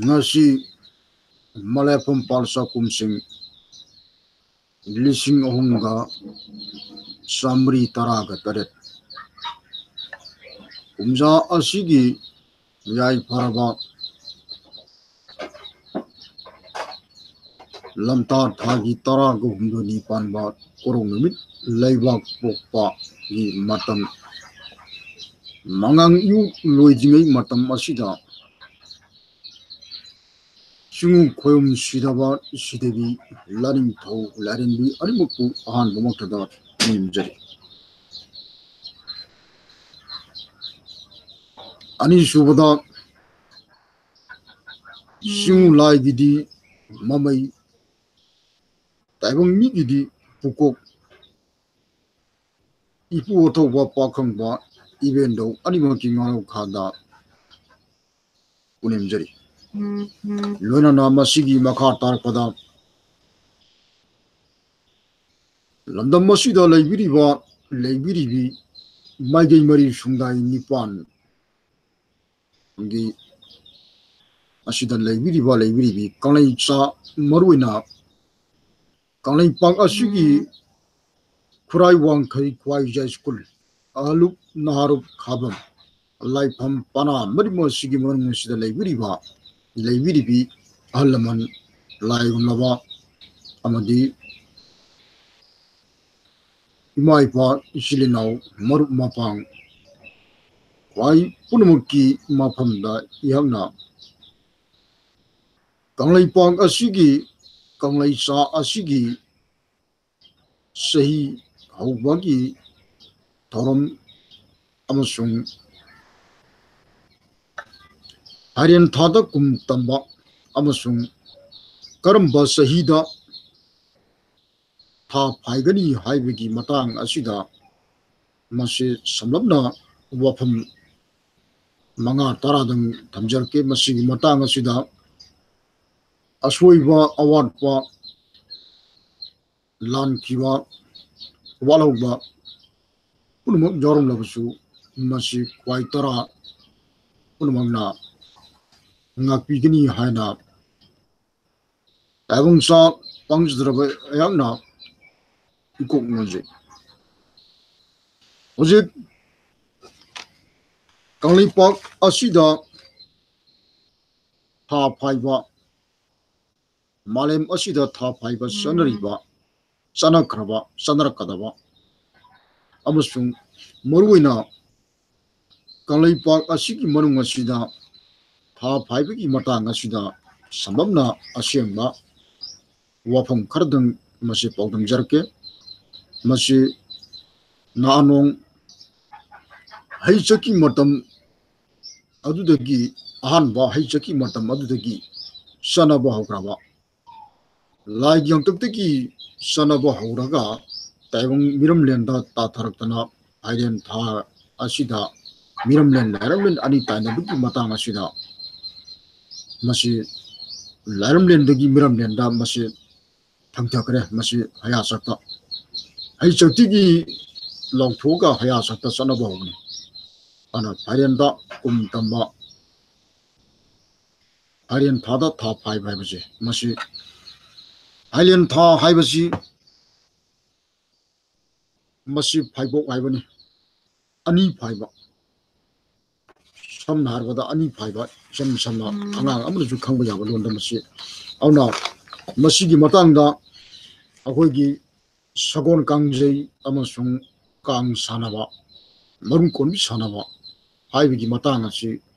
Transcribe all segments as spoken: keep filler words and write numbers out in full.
ꯉꯁꯤ ꯃꯂꯦꯐꯝ ꯄꯥꯜꯁ ꯀꯨꯝꯁꯤꯡ ꯂꯤꯁꯤꯡ ꯑꯍꯨꯝꯒ ꯆꯥꯃꯔꯤ ꯇꯔꯥꯒ ꯇꯔꯦꯠ, ꯀꯨꯝꯖꯥ ꯑꯁꯤꯒꯤ ꯌꯥꯏꯐꯔꯕ ꯂꯝꯇꯥ ꯊꯥꯒꯤ ꯇꯔꯥꯒ ꯍꯨꯝꯗꯣꯏꯅꯤ ꯄꯥꯟꯕ ꯀꯣꯔꯧ ꯅꯨꯃꯤꯠ ꯂꯩꯕꯥꯛ ꯄꯣꯛꯄꯒꯤ ꯃꯇꯝ, ꯃꯉꯥꯡ ꯏꯌꯨ ꯂꯣꯏꯗ꯭ꯔꯤꯉꯩ ꯃꯇꯝ ꯑꯁꯤꯗ ꯆꯤꯡꯉꯨ ꯈꯣꯏꯔꯨꯝ ꯁꯤꯗꯕ ꯁꯤꯗꯕꯤ, ꯂꯥꯏꯅꯤꯡꯊꯧ ꯂꯥꯏꯔꯦꯝꯕꯤ ꯑꯅꯤꯃꯛꯄꯨ ꯑꯍꯥꯟꯕꯃꯛꯇꯗ ꯅꯤꯡꯖꯔꯤ꯫ ꯑꯅꯤꯁꯨꯕꯗ, ꯆꯤꯡꯉꯨ ꯂꯥꯏꯒꯤꯗꯤ ꯃꯃꯩ, ꯇꯥꯏꯕꯪ ꯃꯤꯒꯤꯗꯤ ꯄꯨꯀꯣꯛ, ꯏꯄꯨ ꯑꯊꯧꯕ ꯄꯥꯈꯪꯕ ꯏꯕꯦꯟꯗꯧ ꯑꯅꯤꯃꯛꯀꯤ ꯉꯥꯅꯨꯈꯥꯗ ꯄꯨꯅꯦꯝꯖꯔꯤ꯫ ꯂꯣꯏꯅꯅ ꯃꯁꯤꯒꯤ ꯃꯈꯥ ꯇꯥꯔꯛꯄꯗ ꯂꯝꯗꯝ ꯑꯁꯤꯗ ꯂꯩꯕꯤꯔꯤꯕ, ꯂꯩꯕꯤꯔꯤꯕꯤ ꯃꯥꯏꯀꯩ ꯃꯔꯤ ꯁꯨꯡꯗꯥꯏ ꯅꯤꯄꯥꯟ ꯒꯤ ꯑꯁꯤꯗ ꯂꯩꯕꯤꯔꯤꯕ, ꯂꯩꯕꯤꯔꯤꯕꯤ ꯀꯪꯂꯩꯆꯥ, ꯃꯔꯨꯑꯣꯏꯅ ꯀꯪꯂꯩꯄꯥꯛ ꯑꯁꯤꯒꯤ ꯈꯨꯔꯥꯏ ꯋꯥꯡꯈꯩ ꯈ꯭ꯋꯥꯏꯖꯥꯏ ꯁ꯭ꯀꯨꯜ, ꯑꯍꯜꯂꯨꯞ ꯅꯍꯥꯔꯨꯞ ꯈꯥꯕꯝ, ꯂꯥꯏꯐꯝ ꯄꯅꯥ ꯃꯔꯤꯃꯛ ꯑꯁꯤꯒꯤ ꯃꯅꯨꯡ ꯑꯁꯤꯗ ꯂꯩꯕꯤꯔꯤꯕ, ꯂꯩꯕꯤꯔꯤꯕꯤ ꯑꯍꯜ ꯂꯃꯟ, ꯂꯥꯏꯒꯨꯝꯂꯕ ꯑꯃꯗꯤ ꯏꯃꯥ ꯏꯄꯥ, ꯏꯆꯤꯜ ꯏꯅꯥꯎ, ꯃꯔꯨꯞ ꯃꯄꯥꯡ, ꯈ꯭ꯋꯥꯏ ꯄꯨꯝꯅꯃꯛꯀꯤ ꯃꯐꯝꯗ ꯑꯩꯍꯥꯛꯅ ꯀꯪꯂꯩꯄꯥꯛ ꯑꯁꯤꯒꯤ, ꯀꯪꯂꯩꯆꯥ ꯑꯁꯤꯒꯤ ꯆꯍꯤ ꯍꯧꯕꯒꯤ ꯊꯧꯔꯝ ꯑꯃꯁꯨꯡ ꯐꯥꯏꯔꯦꯟ ꯊꯥꯗ ꯀꯨꯝ ꯇꯝꯕ ꯑꯃꯁꯨꯡ ꯀꯔꯝꯕ ꯆꯍꯤꯗ ꯊꯥ ꯐꯥꯏꯒꯅꯤ ꯍꯥꯏꯕꯒꯤ ꯃꯇꯥꯡ ꯑꯁꯤꯗ ꯃꯁꯤ ꯁꯝꯂꯞꯅ ꯋꯥꯐꯝ ꯃꯉꯥ ꯇꯔꯥꯗꯪ ꯊꯝꯖꯔꯛꯀꯦ꯫ ꯃꯁꯤꯒꯤ ꯃꯇꯥꯡ ꯑꯁꯤꯗ ꯑꯁꯣꯏꯕ, ꯑꯋꯥꯠꯄ, ꯂꯥꯟꯈꯤꯕ, ꯋꯥꯠꯍꯧꯕ ꯄꯨꯝꯅꯃꯛ ꯌꯥꯎꯔꯝꯂꯕꯁꯨ, ꯃꯁꯤ ꯈ꯭ꯋꯥꯏ ꯇꯔꯥ ꯄꯨꯝꯅꯃꯛꯅ ꯉꯥꯛꯄꯤꯒꯅꯤ ꯍꯥꯏꯅ ꯇꯥꯏꯕꯪ ꯆꯥ ꯄꯥꯡꯖꯗ꯭ꯔꯕ ꯑꯩꯍꯥꯛꯅ ꯏꯀꯣꯛ ꯅꯣꯟꯖꯩ꯫ ꯍꯧꯖꯤꯛ ꯀꯪꯂꯩꯄꯥꯛ ꯑꯁꯤꯗ ꯊꯥ ꯐꯥꯏꯕ, ꯃꯥꯂꯦꯝ ꯑꯁꯤꯗ ꯊꯥ ꯐꯥꯏꯕ ꯆꯠꯅꯔꯤꯕ, ꯆꯠꯅꯈ꯭ꯔꯕ, ꯆꯠꯅꯔꯛꯀꯗꯕ ꯑꯃꯁꯨꯡ ꯃꯔꯨꯑꯣꯏꯅ ꯀꯪꯂꯩꯄꯥꯛ ꯑꯁꯤꯒꯤ ꯃꯅꯨꯡ ꯑꯁꯤꯗ ꯊꯥ ꯐꯥꯏꯕꯒꯤ ꯃꯇꯥꯡ ꯑꯁꯤꯗ ꯁꯝꯂꯞꯅ ꯑꯁꯦꯡꯕ ꯋꯥꯐꯝ ꯈꯔꯗꯪ ꯃꯁꯤ ꯄꯥꯎꯗꯝꯖꯔꯛꯀꯦ꯫ ꯃꯁꯤ ꯅꯍꯥꯟꯅꯣꯡ ꯍꯩꯆꯠꯀꯤ ꯃꯇꯝ ꯑꯗꯨꯗꯒꯤ, ꯑꯍꯥꯟꯕ ꯍꯩꯆꯠꯀꯤ ꯃꯇꯝ ꯑꯗꯨꯗꯒꯤ ꯆꯠꯅꯕ ꯍꯧꯈ꯭ꯔꯕ, ꯂꯥꯏꯒꯤ ꯍꯥꯛꯇꯛꯇꯒꯤ ꯆꯠꯅꯕ ꯍꯧꯔꯒ ꯇꯥꯏꯕꯪ ꯃꯤꯔꯝꯂꯦꯟꯗ ꯇꯥꯊꯔꯛꯇꯅ ꯐꯥꯏꯔꯦꯟ ꯊꯥ ꯑꯁꯤꯗ ꯃꯤꯔꯝꯂꯦꯟ ꯂꯥꯏꯔꯝꯂꯦꯟ ꯑꯅꯤ ꯇꯥꯏꯅꯕꯒꯤ ꯃꯇꯥꯡ ꯑꯁꯤꯗ ꯃꯁꯤ ꯂꯥꯏꯔꯝꯂꯦꯟꯗꯒꯤ ꯃꯤꯔꯝꯂꯦꯟꯗ ꯃꯁꯤ ꯊꯪꯊꯈ꯭ꯔꯦ꯫ ꯃꯁꯤ ꯍꯌꯥꯁꯛꯇ, ꯍꯩꯆꯠꯇꯒꯤ ꯂꯥꯎꯊꯣꯛꯑꯒ ꯍꯌꯥꯁꯛꯇ ꯆꯠꯅꯕ ꯍꯧꯕꯅꯤ꯫ ꯑꯗꯨꯅ ꯐꯥꯏꯔꯦꯟꯗ ꯀꯨꯝ ꯇꯝꯕ, ꯐꯥꯏꯔꯦꯟ ꯊꯥꯗ ꯊꯥ ꯐꯥꯏꯕ ꯍꯥꯏꯕꯁꯦ, ꯃꯁꯤ ꯐꯥꯏꯔꯦꯟ ꯊꯥ ꯍꯥꯏꯕꯁꯤ ꯃꯁꯤ ꯐꯥꯏꯕꯣꯛ ꯍꯥꯏꯕꯅꯤ꯫ ꯑꯅꯤ ꯐꯥꯏꯕ, ꯁꯝꯅ ꯍꯥꯏꯔꯕꯗ ꯑꯅꯤ ꯐꯥꯏꯕ, ꯏꯁꯝ ꯁꯝꯅ ꯎꯝ꯫ ꯑꯉꯥꯡ ꯑꯃꯅꯁꯨ ꯈꯪꯕ ꯌꯥꯕ ꯂꯣꯟꯗ ꯃꯁꯤ꯫ ꯑꯗꯨꯅ ꯃꯁꯤꯒꯤ ꯃꯇꯥꯡꯗ ꯑꯩꯈꯣꯏꯒꯤ ꯁꯒꯣꯜ ꯀꯥꯡꯖꯩ ꯑꯃꯁꯨꯡ ꯀꯥꯡ ꯁꯥꯟꯅꯕ, ꯃꯔꯨꯝ ꯀꯣꯟꯕꯤ ꯁꯥꯟꯅꯕ ꯍꯥꯏꯕꯒꯤ ꯃꯇꯥꯡ ꯑꯁꯤ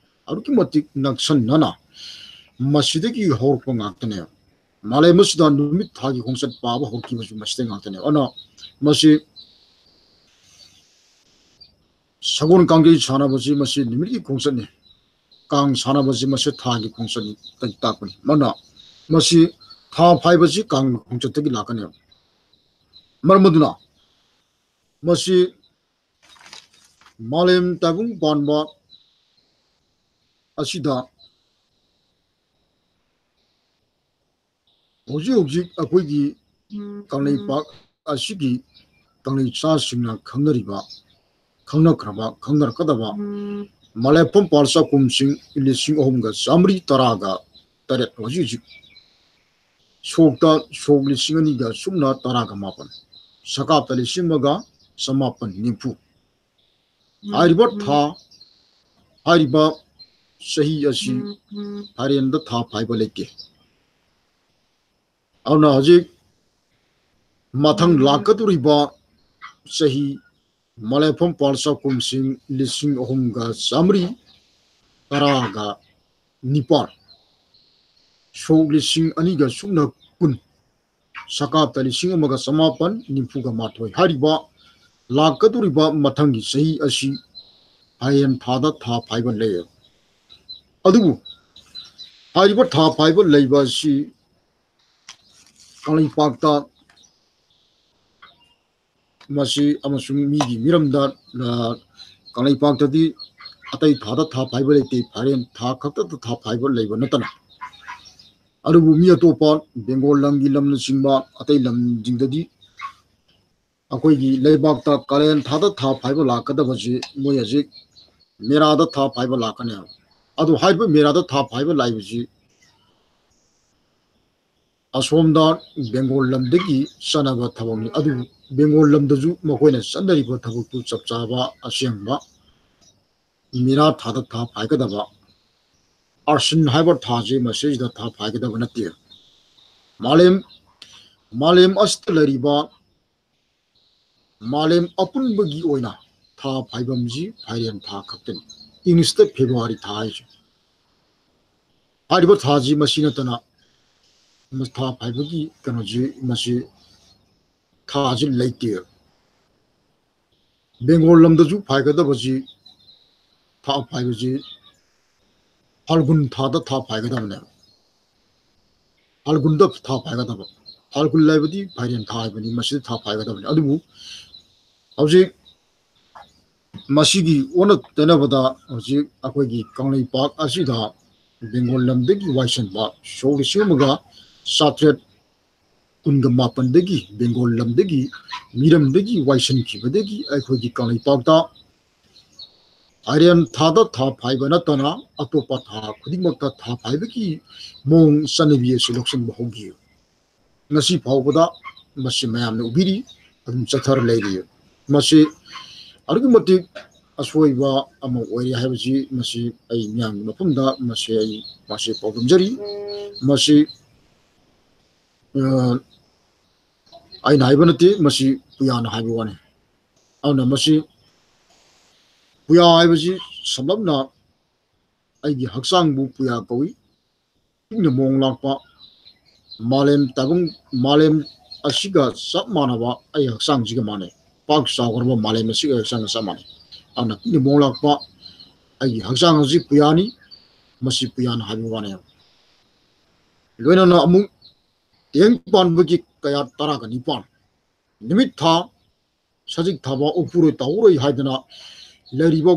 ꯑꯗꯨꯛꯀꯤ ꯃꯇꯤꯛ ꯅꯛꯁꯟꯅꯅ ꯃꯁꯤꯗꯒꯤ ꯍꯧꯔꯛꯄ ꯉꯥꯛꯇꯅꯦꯕ꯫ ꯃꯥꯂꯦꯝ ꯑꯁꯤꯗ ꯅꯨꯃꯤꯠ ꯊꯥꯒꯤ ꯈꯣꯡꯆꯠ ꯄꯥꯕ ꯍꯧꯔꯛꯈꯤꯕꯁꯨ ꯃꯁꯤꯗ ꯉꯥꯛꯇꯅꯦꯕ꯫ ꯑꯗꯨꯅ ꯃꯁꯤ ꯁꯒꯣꯜ ꯀꯥꯡꯖꯩ ꯁꯥꯟꯅꯕꯁꯤ ꯃꯁꯤ ꯅꯨꯃꯤꯠꯀꯤ ꯈꯣꯡꯆꯠꯅꯤ, ꯀꯥꯡ ꯁꯥꯟꯅꯕꯁꯤ ꯃꯁꯤ ꯊꯥꯒꯤ ꯈꯣꯡꯆꯠꯅꯤ ꯇꯥꯛꯄꯅꯤ꯫ ꯑꯗꯨꯅ ꯃꯁꯤ ꯊꯥ ꯐꯥꯏꯕꯁꯤ ꯀꯥꯡꯒꯤ ꯈꯣꯡꯆꯠꯇꯒꯤ ꯂꯥꯛꯀꯅꯦꯕ꯫ ꯃꯔꯝ ꯑꯗꯨꯅ ꯃꯁꯤ ꯃꯥꯂꯦꯝ ꯇꯥꯏꯕꯪ ꯄꯥꯟꯕ ꯑꯁꯤꯗ ꯍꯧꯖꯤꯛ ꯍꯧꯖꯤꯛ ꯑꯩꯈꯣꯏꯒꯤ ꯎꯝ, ꯀꯪꯂꯩꯄꯥꯛ ꯎꯝ꯫ ꯑꯁꯤꯒꯤ ꯀꯪꯂꯩꯆꯥꯁꯤꯡꯅ ꯈꯪꯅꯔꯤꯕ ꯈꯪꯅꯈ꯭ꯔꯕ, ꯈꯪꯅꯔꯛꯀꯗꯕ ꯃꯂꯦꯐꯝ ꯄꯥꯜ ꯆꯥꯛꯈꯨꯝꯁꯤꯡ ꯂꯤꯁꯤꯡ ꯑꯍꯨꯝꯒ ꯆꯥꯃꯔꯤ ꯇꯔꯥꯒ ꯇꯔꯦꯠ ꯍꯧꯖꯤꯛ ꯍꯧꯖꯤꯛ ꯁꯣꯛꯇ ꯁꯣꯛ ꯂꯤꯁꯤꯡ ꯑꯅꯤꯒ ꯁꯨꯞꯅ ꯇꯔꯥꯒ ꯃꯥꯄꯟ, ꯁꯀꯥꯞꯇ ꯂꯤꯁꯤꯡ ꯑꯃꯒ ꯆꯃꯥꯄꯟ ꯅꯤꯐꯨ꯫ ꯍꯥꯏꯔꯤꯕ ꯊꯥ, ꯍꯥꯏꯔꯤꯕ ꯆꯍꯤ ꯑꯁꯤ ꯐꯥꯏꯔꯦꯟꯗ ꯊꯥ ꯐꯥꯏꯕ ꯂꯩꯇꯦ꯫ ꯑꯗꯨꯅ ꯍꯧꯖꯤꯛ ꯃꯊꯪ ꯂꯥꯛꯀꯗꯧꯔꯤꯕ ꯆꯍꯤ ꯃꯂꯦꯐꯝ ꯄꯥꯜ ꯆꯥꯛꯈꯨꯝꯁꯤꯡ ꯂꯤꯁꯤꯡ ꯑꯍꯨꯝꯒ ꯆꯥꯃꯔꯤ ꯇꯔꯥꯒ ꯅꯤꯄꯥꯜ, ꯁꯣꯛ ꯂꯤꯁꯤꯡ ꯑꯅꯤꯒ ꯁꯨꯞꯅ ꯀꯨꯟ, ꯁꯀꯥꯞꯇ ꯂꯤꯁꯤꯡ ꯑꯃꯒ ꯆꯃꯥꯄꯟ ꯅꯤꯐꯨꯒ ꯃꯥꯊꯣꯏ꯫ ꯍꯥꯏꯔꯤꯕ ꯂꯥꯛꯀꯗꯧꯔꯤꯕ ꯃꯊꯪꯒꯤ ꯆꯍꯤ ꯑꯁꯤ ꯐꯥꯏꯔꯦꯟ ꯊꯥꯗ ꯊꯥ ꯐꯥꯏꯕ ꯂꯩ꯫ ꯑꯗꯨꯕꯨ ꯍꯥꯏꯔꯤꯕ ꯊꯥ ꯐꯥꯏꯕ ꯂꯩꯕ ꯑꯁꯤ ꯀꯪꯂꯩꯄꯥꯛꯇ ꯃꯁꯤ ꯑꯃꯁꯨꯡ ꯃꯤꯒꯤ ꯃꯤꯔꯝꯗ, ꯑ, ꯀꯪꯂꯩꯄꯥꯛꯇꯗꯤ ꯑꯇꯩ ꯊꯥꯗ ꯊꯥ ꯐꯥꯏꯕ ꯂꯩꯇꯦ, ꯐꯥꯏꯔꯦꯟ ꯊꯥ ꯈꯛꯇꯗ ꯊꯥ ꯐꯥꯏꯕ ꯂꯩꯕ ꯅꯠꯇꯅ꯫ ꯑꯗꯨꯕꯨ ꯃꯤ ꯑꯇꯣꯞꯄ ꯕꯦꯡꯒꯣꯜ ꯂꯝꯒꯤ ꯂꯝꯅꯆꯤꯡꯕ ꯑꯇꯩ ꯂꯝꯁꯤꯡꯗꯗꯤ ꯑꯩꯈꯣꯏꯒꯤ ꯂꯩꯕꯥꯛꯇ ꯀꯥꯂꯦꯟ ꯊꯥꯗ ꯊꯥ ꯐꯥꯏꯕ ꯂꯥꯛꯀꯗꯕꯁꯤ ꯃꯣꯏ ꯍꯧꯖꯤꯛ ꯃꯦꯔꯥꯗ ꯊꯥ ꯐꯥꯏꯕ ꯂꯥꯛꯀꯅꯦꯕ꯫ ꯑꯗꯨ ꯍꯥꯏꯔꯤꯕ ꯃꯦꯔꯥꯗ ꯊꯥ ꯐꯥꯏꯕ ꯂꯥꯛꯏꯕꯁꯤ ꯑꯁꯣꯝꯗ ꯕꯦꯡꯒꯣꯜ ꯂꯝꯗꯒꯤ ꯆꯠꯅꯕ ꯊꯕꯛꯅꯤ꯫ ꯑꯗꯨꯕꯨ ꯕꯦꯡꯒꯣꯜ ꯂꯝꯗꯁꯨ ꯃꯈꯣꯏꯅ ꯆꯠꯅꯔꯤꯕ ꯊꯕꯛꯇꯨ ꯆꯞ ꯆꯥꯕ ꯑꯁꯦꯡꯕ ꯃꯤꯔꯥ ꯊꯥꯗ ꯊꯥ ꯐꯥꯏꯒꯗꯕ, ꯑꯥꯔꯁꯤꯟ ꯍꯥꯏꯕ ꯊꯥꯁꯤ ꯃꯁꯤꯁꯤꯗ ꯊꯥ ꯐꯥꯏꯒꯗꯕ ꯅꯠꯇꯦ꯫ ꯃꯥꯂꯦꯝ, ꯃꯥꯂꯦꯝ ꯑꯁꯤꯗ ꯂꯩꯔꯤꯕ ꯃꯥꯂꯦꯝ ꯑꯄꯨꯟꯕꯒꯤ ꯑꯣꯏꯅ ꯊꯥ ꯐꯥꯏꯕꯝꯁꯤ ꯐꯥꯏꯔꯦꯟ ꯊꯥ ꯈꯛꯇꯅꯤ, ꯏꯪꯂꯤꯁꯇ ꯐꯦꯕ꯭ꯔꯨꯋꯥꯔꯤ ꯊꯥ ꯍꯥꯏꯁꯦ꯫ ꯍꯥꯏꯔꯤꯕ ꯊꯥꯁꯤ ꯃꯁꯤ ꯅꯠꯇꯅ ꯊꯥ ꯐꯥꯏꯕꯒꯤ ꯀꯩꯅꯣꯁꯤ, ꯃꯁꯤ ꯊꯥꯁꯤ ꯂꯩꯇꯦ꯫ ꯕꯦꯡꯒꯣꯜ ꯂꯝꯗꯁꯨ ꯐꯥꯏꯒꯗꯕꯁꯤ, ꯊꯥ ꯐꯥꯏꯕꯁꯤ ꯐꯥꯜꯒꯨꯟ ꯊꯥꯗ ꯊꯥ ꯐꯥꯏꯒꯗꯕꯅꯦꯕ꯫ ꯐꯥꯜꯒꯨꯟꯗ ꯊꯥ ꯐꯥꯏꯒꯗꯕ꯫ ꯐꯥꯜꯒꯨꯟ ꯍꯥꯏꯕꯗꯤ ꯐꯥꯏꯔꯦꯟ ꯊꯥ ꯍꯥꯏꯕꯅꯤ, ꯃꯁꯤꯗ ꯊꯥ ꯐꯥꯏꯒꯗꯕꯅꯤ꯫ ꯑꯗꯨꯕꯨ ꯍꯧꯖꯤꯛ ꯃꯁꯤꯒꯤ ꯑꯣꯟꯅ ꯇꯩꯅꯕꯗ ꯍꯧꯖꯤꯛ ꯑꯩꯈꯣꯏꯒꯤ ꯀꯪꯂꯩꯄꯥꯛ ꯑꯁꯤꯗ ꯕꯦꯡꯒꯣꯜ ꯂꯝꯗꯒꯤ ꯋꯥꯏꯁꯟꯕ ꯁꯣꯛ ꯂꯤꯁꯤꯡ ꯑꯃꯒ ꯆꯥꯇ꯭ꯔꯦꯠ ꯀꯨꯟꯒ ꯃꯥꯄꯟꯗꯒꯤ ꯕꯦꯡꯒꯣꯜ ꯂꯝꯗꯒꯤ, ꯃꯤꯔꯝꯗꯒꯤ ꯋꯥꯏꯁꯤꯟꯈꯤꯕꯗꯒꯤ ꯑꯩꯈꯣꯏꯒꯤ ꯀꯪꯂꯩꯄꯥꯛꯇ ꯑꯥꯏꯔꯦꯟ ꯊꯥꯗ ꯊꯥ ꯐꯥꯏꯕ ꯅꯠꯇꯅ ꯑꯇꯣꯞꯄ ꯊꯥ ꯈꯨꯗꯤꯡꯃꯛꯇ ꯊꯥ ꯐꯥꯏꯕꯒꯤ ꯃꯑꯣꯡ ꯆꯠꯅꯕꯤ ꯑꯁꯤ ꯂꯧꯁꯤꯟꯕ ꯍꯧꯈꯤ꯫ ꯉꯁꯤ ꯐꯥꯎꯕꯗ ꯃꯁꯤ ꯃꯌꯥꯝꯅ ꯎꯕꯤꯔꯤ, ꯑꯗꯨꯝ ꯆꯠꯊꯔ ꯂꯩꯔꯤ꯫ ꯃꯁꯤ ꯑꯗꯨꯛꯀꯤ ꯃꯇꯤꯛ ꯑꯁꯣꯏꯕ ꯑꯃ ꯑꯣꯏꯔꯦ ꯍꯥꯏꯕꯁꯤ ꯃꯁꯤ ꯑꯩ ꯃꯤꯌꯥꯝꯒꯤ ꯃꯐꯝꯗ ꯃꯁꯤ ꯑꯩ ꯃꯁꯤ ꯄꯥꯎꯗꯝꯖꯔꯤ꯫ ꯃꯁꯤ, ꯑ, ꯑꯩꯅ ꯍꯥꯏꯕ ꯅꯠꯇꯦ, ꯃꯁꯤ ꯄꯨꯌꯥꯅ ꯍꯥꯏꯕ ꯋꯥꯅꯤ꯫ ꯑꯗꯨꯅ ꯃꯁꯤ ꯄꯨꯌꯥ ꯍꯥꯏꯕꯁꯤ ꯁꯝꯂꯞꯅ ꯑꯩꯒꯤ ꯍꯛꯆꯥꯡꯕꯨ ꯄꯨꯌꯥ ꯀꯧꯏ꯫ ꯄꯤꯛꯅ ꯃꯑꯣꯡ ꯂꯥꯛꯄ, ꯃꯥꯂꯦꯝ ꯇꯥꯏꯕꯪ, ꯃꯥꯂꯦꯝ ꯑꯁꯤꯒ ꯆꯞ ꯃꯥꯟꯅꯕ ꯑꯩ ꯍꯛꯆꯥꯡꯁꯤꯒ ꯃꯥꯟꯅꯩ꯫ ꯄꯥꯛ ꯆꯥꯎꯈ꯭ꯔꯕ ꯃꯥꯂꯦꯝ ꯑꯁꯤꯒ ꯍꯛꯆꯥꯡꯒ ꯆꯞ ꯃꯥꯟꯅꯩ꯫ ꯑꯗꯨꯅ ꯄꯤꯛꯅ ꯃꯑꯣꯡ ꯂꯥꯛꯄ ꯑꯩꯒꯤ ꯍꯛꯆꯥꯡ ꯑꯁꯤ ꯄꯨꯌꯥꯅꯤ, ꯃꯁꯤ ꯄꯨꯌꯥꯅ ꯍꯥꯏꯕ ꯋꯥꯅꯦꯕ꯫ ꯂꯣꯏꯅꯅ ꯑꯃꯨꯛ ꯇꯦꯡ ꯄꯥꯟꯕꯒꯤ ꯀꯌꯥꯠ ꯇꯔꯥꯒ ꯅꯤꯄꯥꯟ, ꯅꯨꯃꯤꯠ ꯊꯥ ꯁꯖꯤꯛ ꯊꯥꯕ ꯎꯞꯄꯨꯔꯣꯏ ꯇꯧꯔꯣꯏ ꯍꯥꯏꯗꯅ ꯂꯩꯔꯤꯕ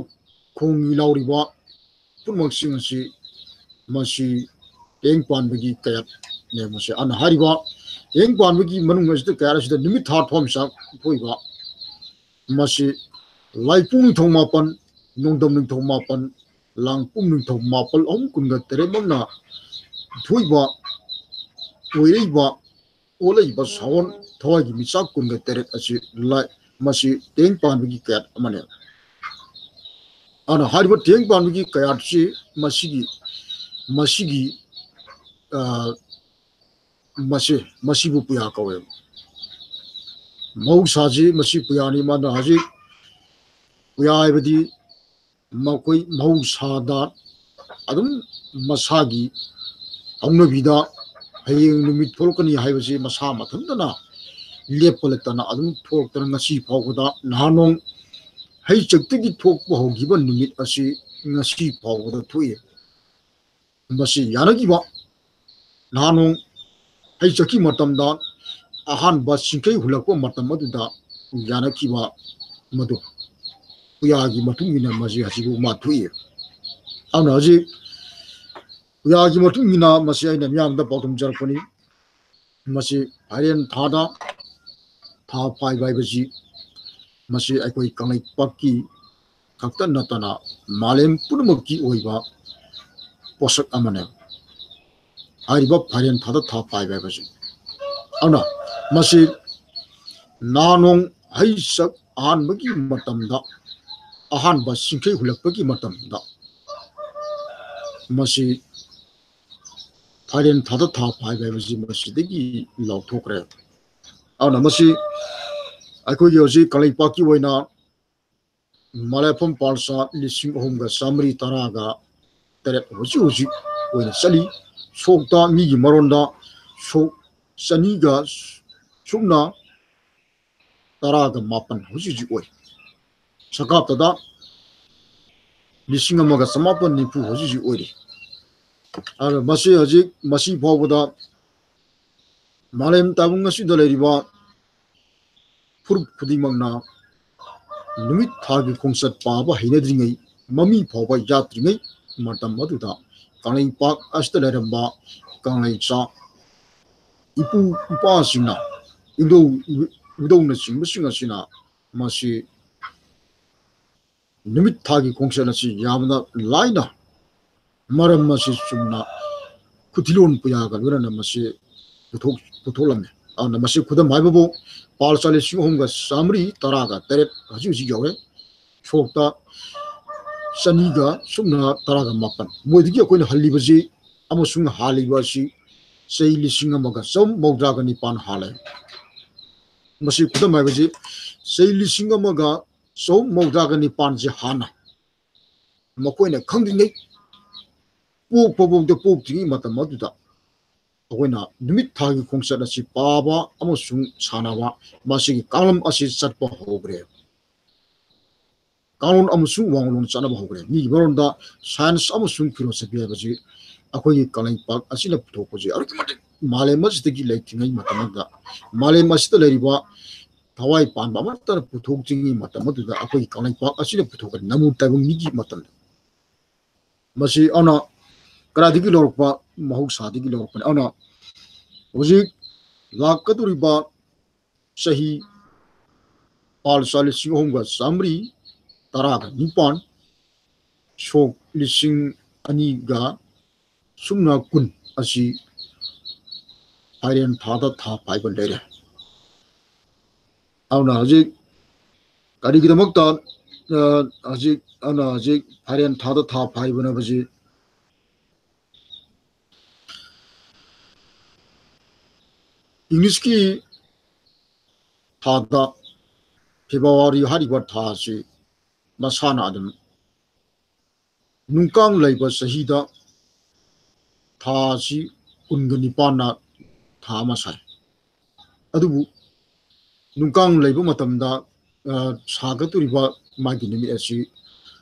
ꯈꯣꯡꯒꯤ ꯂꯥꯎꯔꯤꯕ ꯄꯨꯝꯅꯃꯛꯁꯤꯡ ꯑꯁꯤ ꯃꯁꯤ ꯇꯦꯡ ꯄꯥꯟꯕꯒꯤ ꯀꯌꯥꯠꯅꯦ꯫ ꯃꯁꯤ ꯑꯅ ꯍꯥꯏꯔꯤꯕ ꯇꯦꯡ ꯄꯥꯟꯕꯒꯤ ꯃꯅꯨꯡ ꯑꯁꯤꯗ ꯀꯌꯥꯠ ꯑꯁꯤꯗ ꯅꯨꯃꯤꯠ ꯊꯥ ꯊꯋꯥꯟꯃꯤꯆꯥꯛ ꯊꯣꯛꯏꯕ ꯃꯁꯤ ꯂꯥꯏꯄꯨ ꯅꯤꯡꯊꯧ ꯃꯥꯄꯟ, ꯅꯣꯡꯗꯝ ꯅꯤꯡꯊꯧ ꯃꯥꯄꯟ, ꯂꯥꯡꯄꯨꯝ ꯅꯤꯡꯊꯧ ꯃꯥꯄꯜ ꯑꯍꯨꯝ ꯀꯨꯟꯒ ꯇꯔꯦꯠꯃꯛꯅ ꯊꯣꯛꯏꯕ, ꯑꯣꯏꯔꯛꯏꯕ, ꯑꯣꯜꯂꯛꯏꯕ ꯁꯥꯋꯣꯟ ꯊꯋꯥꯏꯒꯤ ꯃꯤꯆꯥꯛ ꯀꯨꯟꯒ ꯇꯔꯦꯠ ꯑꯁꯤ ꯂꯥꯏ-, ꯃꯁꯤ ꯇꯦꯡ ꯄꯥꯟꯕꯒꯤ ꯀꯌꯥꯠ ꯑꯃꯅꯤ꯫ ꯑꯗꯨꯅ ꯍꯥꯏꯔꯤꯕ ꯇꯦꯡ ꯄꯥꯟꯕꯒꯤ ꯀꯌꯥꯠꯁꯤ ꯃꯁꯤꯒꯤ, ꯃꯁꯤꯒꯤ, ꯑ, ꯃꯁꯤ, ꯃꯁꯤꯕꯨ ꯄꯨꯌꯥ ꯀꯧꯋꯦꯕ꯫ ꯃꯍꯧꯁꯥꯁꯤ ꯃꯁꯤ ꯄꯨꯌꯥꯅꯤ꯫ ꯃꯥꯅ ꯍꯧꯖꯤꯛ ꯄꯨꯌꯥ ꯍꯥꯏꯕꯗꯤ ꯃꯈꯣꯏ ꯃꯍꯧꯁꯥꯗ ꯑꯗꯨꯝ ꯃꯁꯥꯒꯤ ꯍꯧꯅꯕꯤꯗ ꯍꯌꯦꯡ ꯅꯨꯃꯤꯠ ꯊꯣꯛꯂꯛꯀꯅꯤ ꯍꯥꯏꯕꯁꯤ ꯃꯁꯥ ꯃꯊꯟꯇꯅ ꯂꯦꯞꯄ ꯂꯩꯇꯅ ꯑꯗꯨꯝ ꯊꯣꯛꯂꯛꯇꯅ ꯉꯁꯤ ꯐꯥꯎꯕꯗ ꯅꯍꯥꯟ ꯅꯣꯡ ꯍꯩꯆꯛꯇꯒꯤ ꯊꯣꯛꯄ ꯍꯧꯈꯤꯕ ꯅꯨꯃꯤꯠ ꯑꯁꯤ ꯉꯁꯤ ꯐꯥꯎꯕꯗ ꯊꯣꯛꯏ꯫ ꯃꯁꯤ ꯌꯥꯅꯈꯤꯕ ꯅꯍꯥꯟ ꯅꯣꯡ ꯍꯩꯆꯛꯀꯤ ꯃꯇꯝꯗ ꯑꯍꯥꯟꯕ ꯆꯤꯡꯈꯩ ꯍꯨꯜꯂꯛꯄ ꯃꯇꯝ ꯑꯗꯨꯗ ꯌꯥꯅꯈꯤꯕ ꯃꯗꯨ ꯄꯨꯌꯥꯒꯤ ꯃꯇꯨꯡ ꯏꯟꯅ ꯃꯁꯤ ꯍꯧꯖꯤꯛ ꯃꯥ ꯊꯣꯛꯏ꯫ ꯑꯗꯨꯅ ꯍꯧꯖꯤꯛ ꯄꯨꯌꯥꯒꯤ ꯃꯇꯨꯡ ꯏꯟꯅ ꯃꯁꯤ ꯑꯩꯅ ꯃꯤꯌꯥꯝꯗ ꯄꯥꯎꯗꯝꯖꯔꯛꯄꯅꯤ꯫ ꯃꯁꯤ ꯐꯥꯏꯔꯦꯟ ꯊꯥꯗ ꯊꯥ ꯄꯥꯏꯕ ꯍꯥꯏꯕꯁꯤ ꯃꯁꯤ ꯑꯩꯈꯣꯏ ꯀꯪꯂꯩꯄꯥꯛꯀꯤ ꯈꯛꯇ ꯅꯠꯇꯅ ꯃꯥꯂꯦꯝ ꯄꯨꯝꯅꯃꯛꯀꯤ ꯑꯣꯏꯕ ꯄꯣꯠꯁꯛ ꯑꯃꯅꯦ꯫ ꯍꯥꯏꯔꯤꯕ ꯐꯥꯏꯔꯦꯟ ꯊꯥꯗ ꯊꯥ ꯄꯥꯏꯕ ꯍꯥꯏꯕꯁꯤ꯫ ꯑꯗꯨꯅ ꯃꯁꯤ ꯅꯍꯥ ꯅꯣꯡ ꯍꯩ ꯆꯥꯛ ꯑꯍꯥꯟꯕꯒꯤ ꯃꯇꯝꯗ, ꯑꯍꯥꯟꯕ ꯆꯤꯡꯈꯩ ꯍꯨꯜꯂꯛꯄꯒꯤ ꯃꯇꯝꯗ ꯃꯁꯤ ꯐꯥꯏꯔꯦꯟ ꯊꯥꯗ ꯊꯥ ꯄꯥꯏꯕ ꯍꯥꯏꯕꯁꯤ ꯃꯁꯤꯗꯒꯤ ꯂꯥꯎꯊꯣꯛꯈ꯭ꯔꯦ꯫ ꯑꯗꯨꯅ ꯃꯁꯤ ꯑꯩꯈꯣꯏꯒꯤ ꯍꯧꯖꯤꯛ ꯀꯪꯂꯩꯄꯥꯛꯀꯤ ꯑꯣꯏꯅ ꯃꯂꯥꯏꯐꯝ ꯄꯥꯜꯆꯥ ꯂꯤꯁꯤꯡ ꯑꯍꯨꯝꯒ ꯆꯥꯃꯔꯤ ꯇꯔꯥꯒ ꯇꯔꯦꯠ ꯍꯧꯖꯤꯛ ꯍꯧꯖꯤꯛ ꯑꯣꯏꯅ ꯆꯠꯂꯤ꯫ ꯁꯣꯛꯇ ꯃꯤꯒꯤ ꯃꯔꯣꯟꯗ ꯁꯣꯛ ꯆꯅꯤꯒ ꯁꯨꯞꯅ ꯇꯔꯥꯒ ꯃꯥꯄꯟ ꯍꯧꯖꯤꯛ ꯍꯧꯖꯤꯛ ꯑꯣꯏ꯫ ꯁꯀꯥꯞꯇꯗ ꯂꯤꯁꯤꯡ ꯑꯃꯒ ꯆꯃꯥꯄꯟ ꯅꯤꯐꯨ ꯍꯧꯖꯤꯛ ꯍꯧꯖꯤꯛ ꯑꯣꯏꯔꯤ꯫ ꯑꯗꯣ ꯃꯁꯤ ꯍꯧꯖꯤꯛ ꯃꯁꯤ ꯐꯥꯎꯕꯗ ꯃꯥꯂꯦꯝ ꯇꯥꯏꯕꯪ ꯑꯁꯤꯗ ꯂꯩꯔꯤꯕ ꯐꯨꯔꯨꯞ ꯈꯨꯗꯤꯡꯃꯛꯅ ꯅꯨꯃꯤꯠ ꯊꯥꯒꯤ ꯈꯣꯡꯆꯠ ꯄꯥꯕ ꯍꯩꯅꯗ꯭ꯔꯤꯉꯩ, ꯃꯃꯤ ꯐꯥꯎꯕ ꯌꯥꯠꯇ꯭ꯔꯤꯉꯩ ꯃꯇꯝ ꯑꯗꯨꯗ ꯀꯪꯂꯩꯄꯥꯛ ꯑꯁꯤꯗ ꯂꯩꯔꯝꯕ ꯀꯪꯂꯩꯆꯥ ꯏꯄꯨ ꯏꯄꯥꯁꯤꯡꯅ, ꯏꯙꯧ ꯏꯙꯧꯅꯆꯤꯡꯕꯁꯤꯡ ꯑꯁꯤꯅ ꯃꯁꯤ ꯅꯨꯃꯤꯠ ꯊꯥꯒꯤ ꯈꯣꯡꯆꯠ ꯑꯁꯤ ꯌꯥꯝꯅ ꯂꯥꯏꯅ ꯃꯔꯝ ꯑꯁꯤ ꯆꯨꯝꯅ ꯈꯨꯊꯤꯂꯣꯟ ꯄꯨꯌꯥꯒ ꯂꯣꯏꯅꯅ ꯃꯁꯤ ꯄꯨꯊꯣꯛ-, ꯄꯨꯊꯣꯛꯂꯝꯃꯤ꯫ ꯑꯗꯨꯅ ꯃꯁꯤ ꯈꯨꯗꯝ ꯍꯥꯏꯕꯕꯨ ꯄꯥꯜꯆꯥ ꯂꯤꯁꯤꯡ ꯑꯍꯨꯝꯒ ꯆꯥꯃꯔꯤ ꯇꯔꯥꯒ ꯇꯔꯦꯠ ꯍꯧꯖꯤꯛ ꯍꯧꯖꯤꯛ ꯌꯧꯔꯦ꯫ ꯁꯣꯛꯇ ꯆꯅꯤꯒ ꯁꯨꯞꯅ ꯇꯔꯥꯒ ꯃꯥꯄꯟ꯫ ꯃꯣꯏꯗꯒꯤ ꯑꯩꯈꯣꯏꯅ ꯍꯜꯂꯤꯕꯁꯤ ꯑꯃꯁꯨꯡ ꯍꯥꯜꯂꯤꯕ ꯑꯁꯤ ꯆꯍꯤ ꯂꯤꯁꯤꯡ ꯑꯃꯒ ꯆꯍꯨꯝ ꯃꯧꯗ꯭ꯔꯥꯒ ꯅꯤꯄꯥꯟ ꯍꯥꯜꯂꯦ꯫ ꯃꯁꯤ ꯈꯨꯗꯝ ꯍꯥꯏꯕꯁꯤ ꯆꯍꯤ ꯂꯤꯁꯤꯡ ꯑꯃꯒ ꯆꯍꯨꯝ ꯃꯧꯗ꯭ꯔꯥꯒ ꯅꯤꯄꯥꯟꯁꯦ ꯍꯥꯟꯅ ꯃꯈꯣꯏꯅ ꯈꯪꯗ꯭ꯔꯤꯉꯩ, ꯄꯣꯛꯄ ꯐꯥꯎꯗ ꯄꯣꯛꯇ꯭ꯔꯤꯉꯩ ꯃꯇꯝ ꯑꯗꯨꯗ ꯑꯩꯈꯣꯏꯅ ꯅꯨꯃꯤꯠ ꯊꯥꯒꯤ ꯈꯣꯡꯆꯠ ꯑꯁꯤ ꯄꯥꯕ ꯑꯃꯁꯨꯡ ꯁꯥꯟꯅꯕ, ꯃꯁꯤꯒꯤ ꯀꯥꯡꯂꯝ ꯑꯁꯤ ꯆꯠꯄ ꯍꯧꯈ꯭ꯔꯦ꯫ ꯀꯥꯡꯂꯣꯟ ꯑꯃꯁꯨꯡ ꯋꯥꯡꯂꯣꯟ ꯆꯠꯅꯕ ꯍꯧꯈ꯭ꯔꯦ꯫ ꯃꯤꯒꯤ ꯃꯔꯣꯟꯗ ꯁꯥꯏꯟꯁ ꯑꯃꯁꯨꯡ ꯐꯤꯂꯣꯁꯣꯐꯤ ꯍꯥꯏꯕꯁꯤ ꯑꯩꯈꯣꯏꯒꯤ ꯀꯪꯂꯩꯄꯥꯛ ꯑꯁꯤꯅ ꯄꯨꯊꯣꯛꯄꯁꯤ ꯑꯗꯨꯛꯀꯤ ꯃꯇꯤꯛ ꯃꯥꯂꯦꯝ ꯑꯁꯤꯗꯒꯤ ꯂꯩꯇ꯭ꯔꯤꯉꯩ ꯃꯇꯝ ꯑꯃꯗ, ꯃꯥꯂꯦꯝ ꯑꯁꯤꯗ ꯂꯩꯔꯤꯕ ꯊꯋꯥꯏ ꯄꯥꯟꯕ ꯑꯃꯠꯇꯅ ꯄꯨꯊꯣꯛꯇ꯭ꯔꯤꯉꯩ ꯃꯇꯝ ꯑꯗꯨꯗ ꯑꯩꯈꯣꯏꯒꯤ ꯀꯪꯂꯩꯄꯥꯛ ꯑꯁꯤꯅ ꯄꯨꯊꯣꯛꯄ ꯅꯃꯨ ꯇꯥꯏꯕꯪ ꯃꯤꯒꯤ ꯃꯇꯝꯗ꯫ ꯃꯁꯤ ꯑꯗꯨꯅ ꯀꯗꯥꯏꯗꯒꯤ ꯂꯧꯔꯛꯄ? ꯃꯍꯧꯁꯥꯗꯒꯤ ꯂꯧꯔꯛꯄꯅꯤ꯫ ꯑꯗꯨꯅ ꯍꯧꯖꯤꯛ ꯂꯥꯛꯀꯗꯧꯔꯤꯕ ꯆꯍꯤ ꯄꯥꯜꯆꯥ ꯂꯤꯁꯤꯡ ꯑꯍꯨꯝꯒ ꯆꯥꯃꯔꯤ ꯇꯔꯥꯒ ꯅꯤꯄꯥꯟ, ꯁꯣꯛ ꯂꯤꯁꯤꯡ ꯑꯅꯤꯒ ꯁꯨꯞꯅ ꯀꯨꯟ ꯑꯁꯤ ꯐꯥꯏꯔꯦꯟ ꯊꯥꯗ ꯊꯥ ꯄꯥꯏꯕ ꯂꯩꯔꯦ꯫ ꯑꯗꯨꯅ ꯍꯧꯖꯤꯛ ꯀꯔꯤꯒꯤꯗꯃꯛꯇ, ꯑ, ꯍꯧꯖꯤꯛ, ꯑꯗꯨꯅ ꯍꯧꯖꯤꯛ ꯐꯥꯏꯔꯦꯟ ꯊꯥꯗ ꯊꯥ ꯄꯥꯏꯕꯅꯕꯁꯤ ꯏꯪꯂꯤꯁꯀꯤ ꯊꯥꯗ ꯐꯦꯕ꯭ꯔꯨꯋꯥꯔꯤ ꯍꯥꯏꯔꯤꯕ ꯊꯥ ꯑꯁꯤ ꯃꯁꯥꯅ ꯑꯗꯨꯝ ꯅꯨꯡꯀꯥꯡ ꯂꯩꯕ ꯆꯍꯤꯗ ꯊꯥ ꯑꯁꯤ ꯀꯨꯟꯒ ꯅꯤꯄꯥꯟꯅ ꯊꯥ ꯑꯃ ꯁꯥꯏ꯫ ꯑꯗꯨꯕꯨ ꯅꯨꯡꯀꯥꯡ ꯂꯩꯕ ꯃꯇꯝꯗ, ꯑ, ꯁꯥꯒꯠꯇꯧꯔꯤꯕ ꯃꯥꯒꯤ ꯅꯨꯃꯤꯠ ꯑꯁꯤ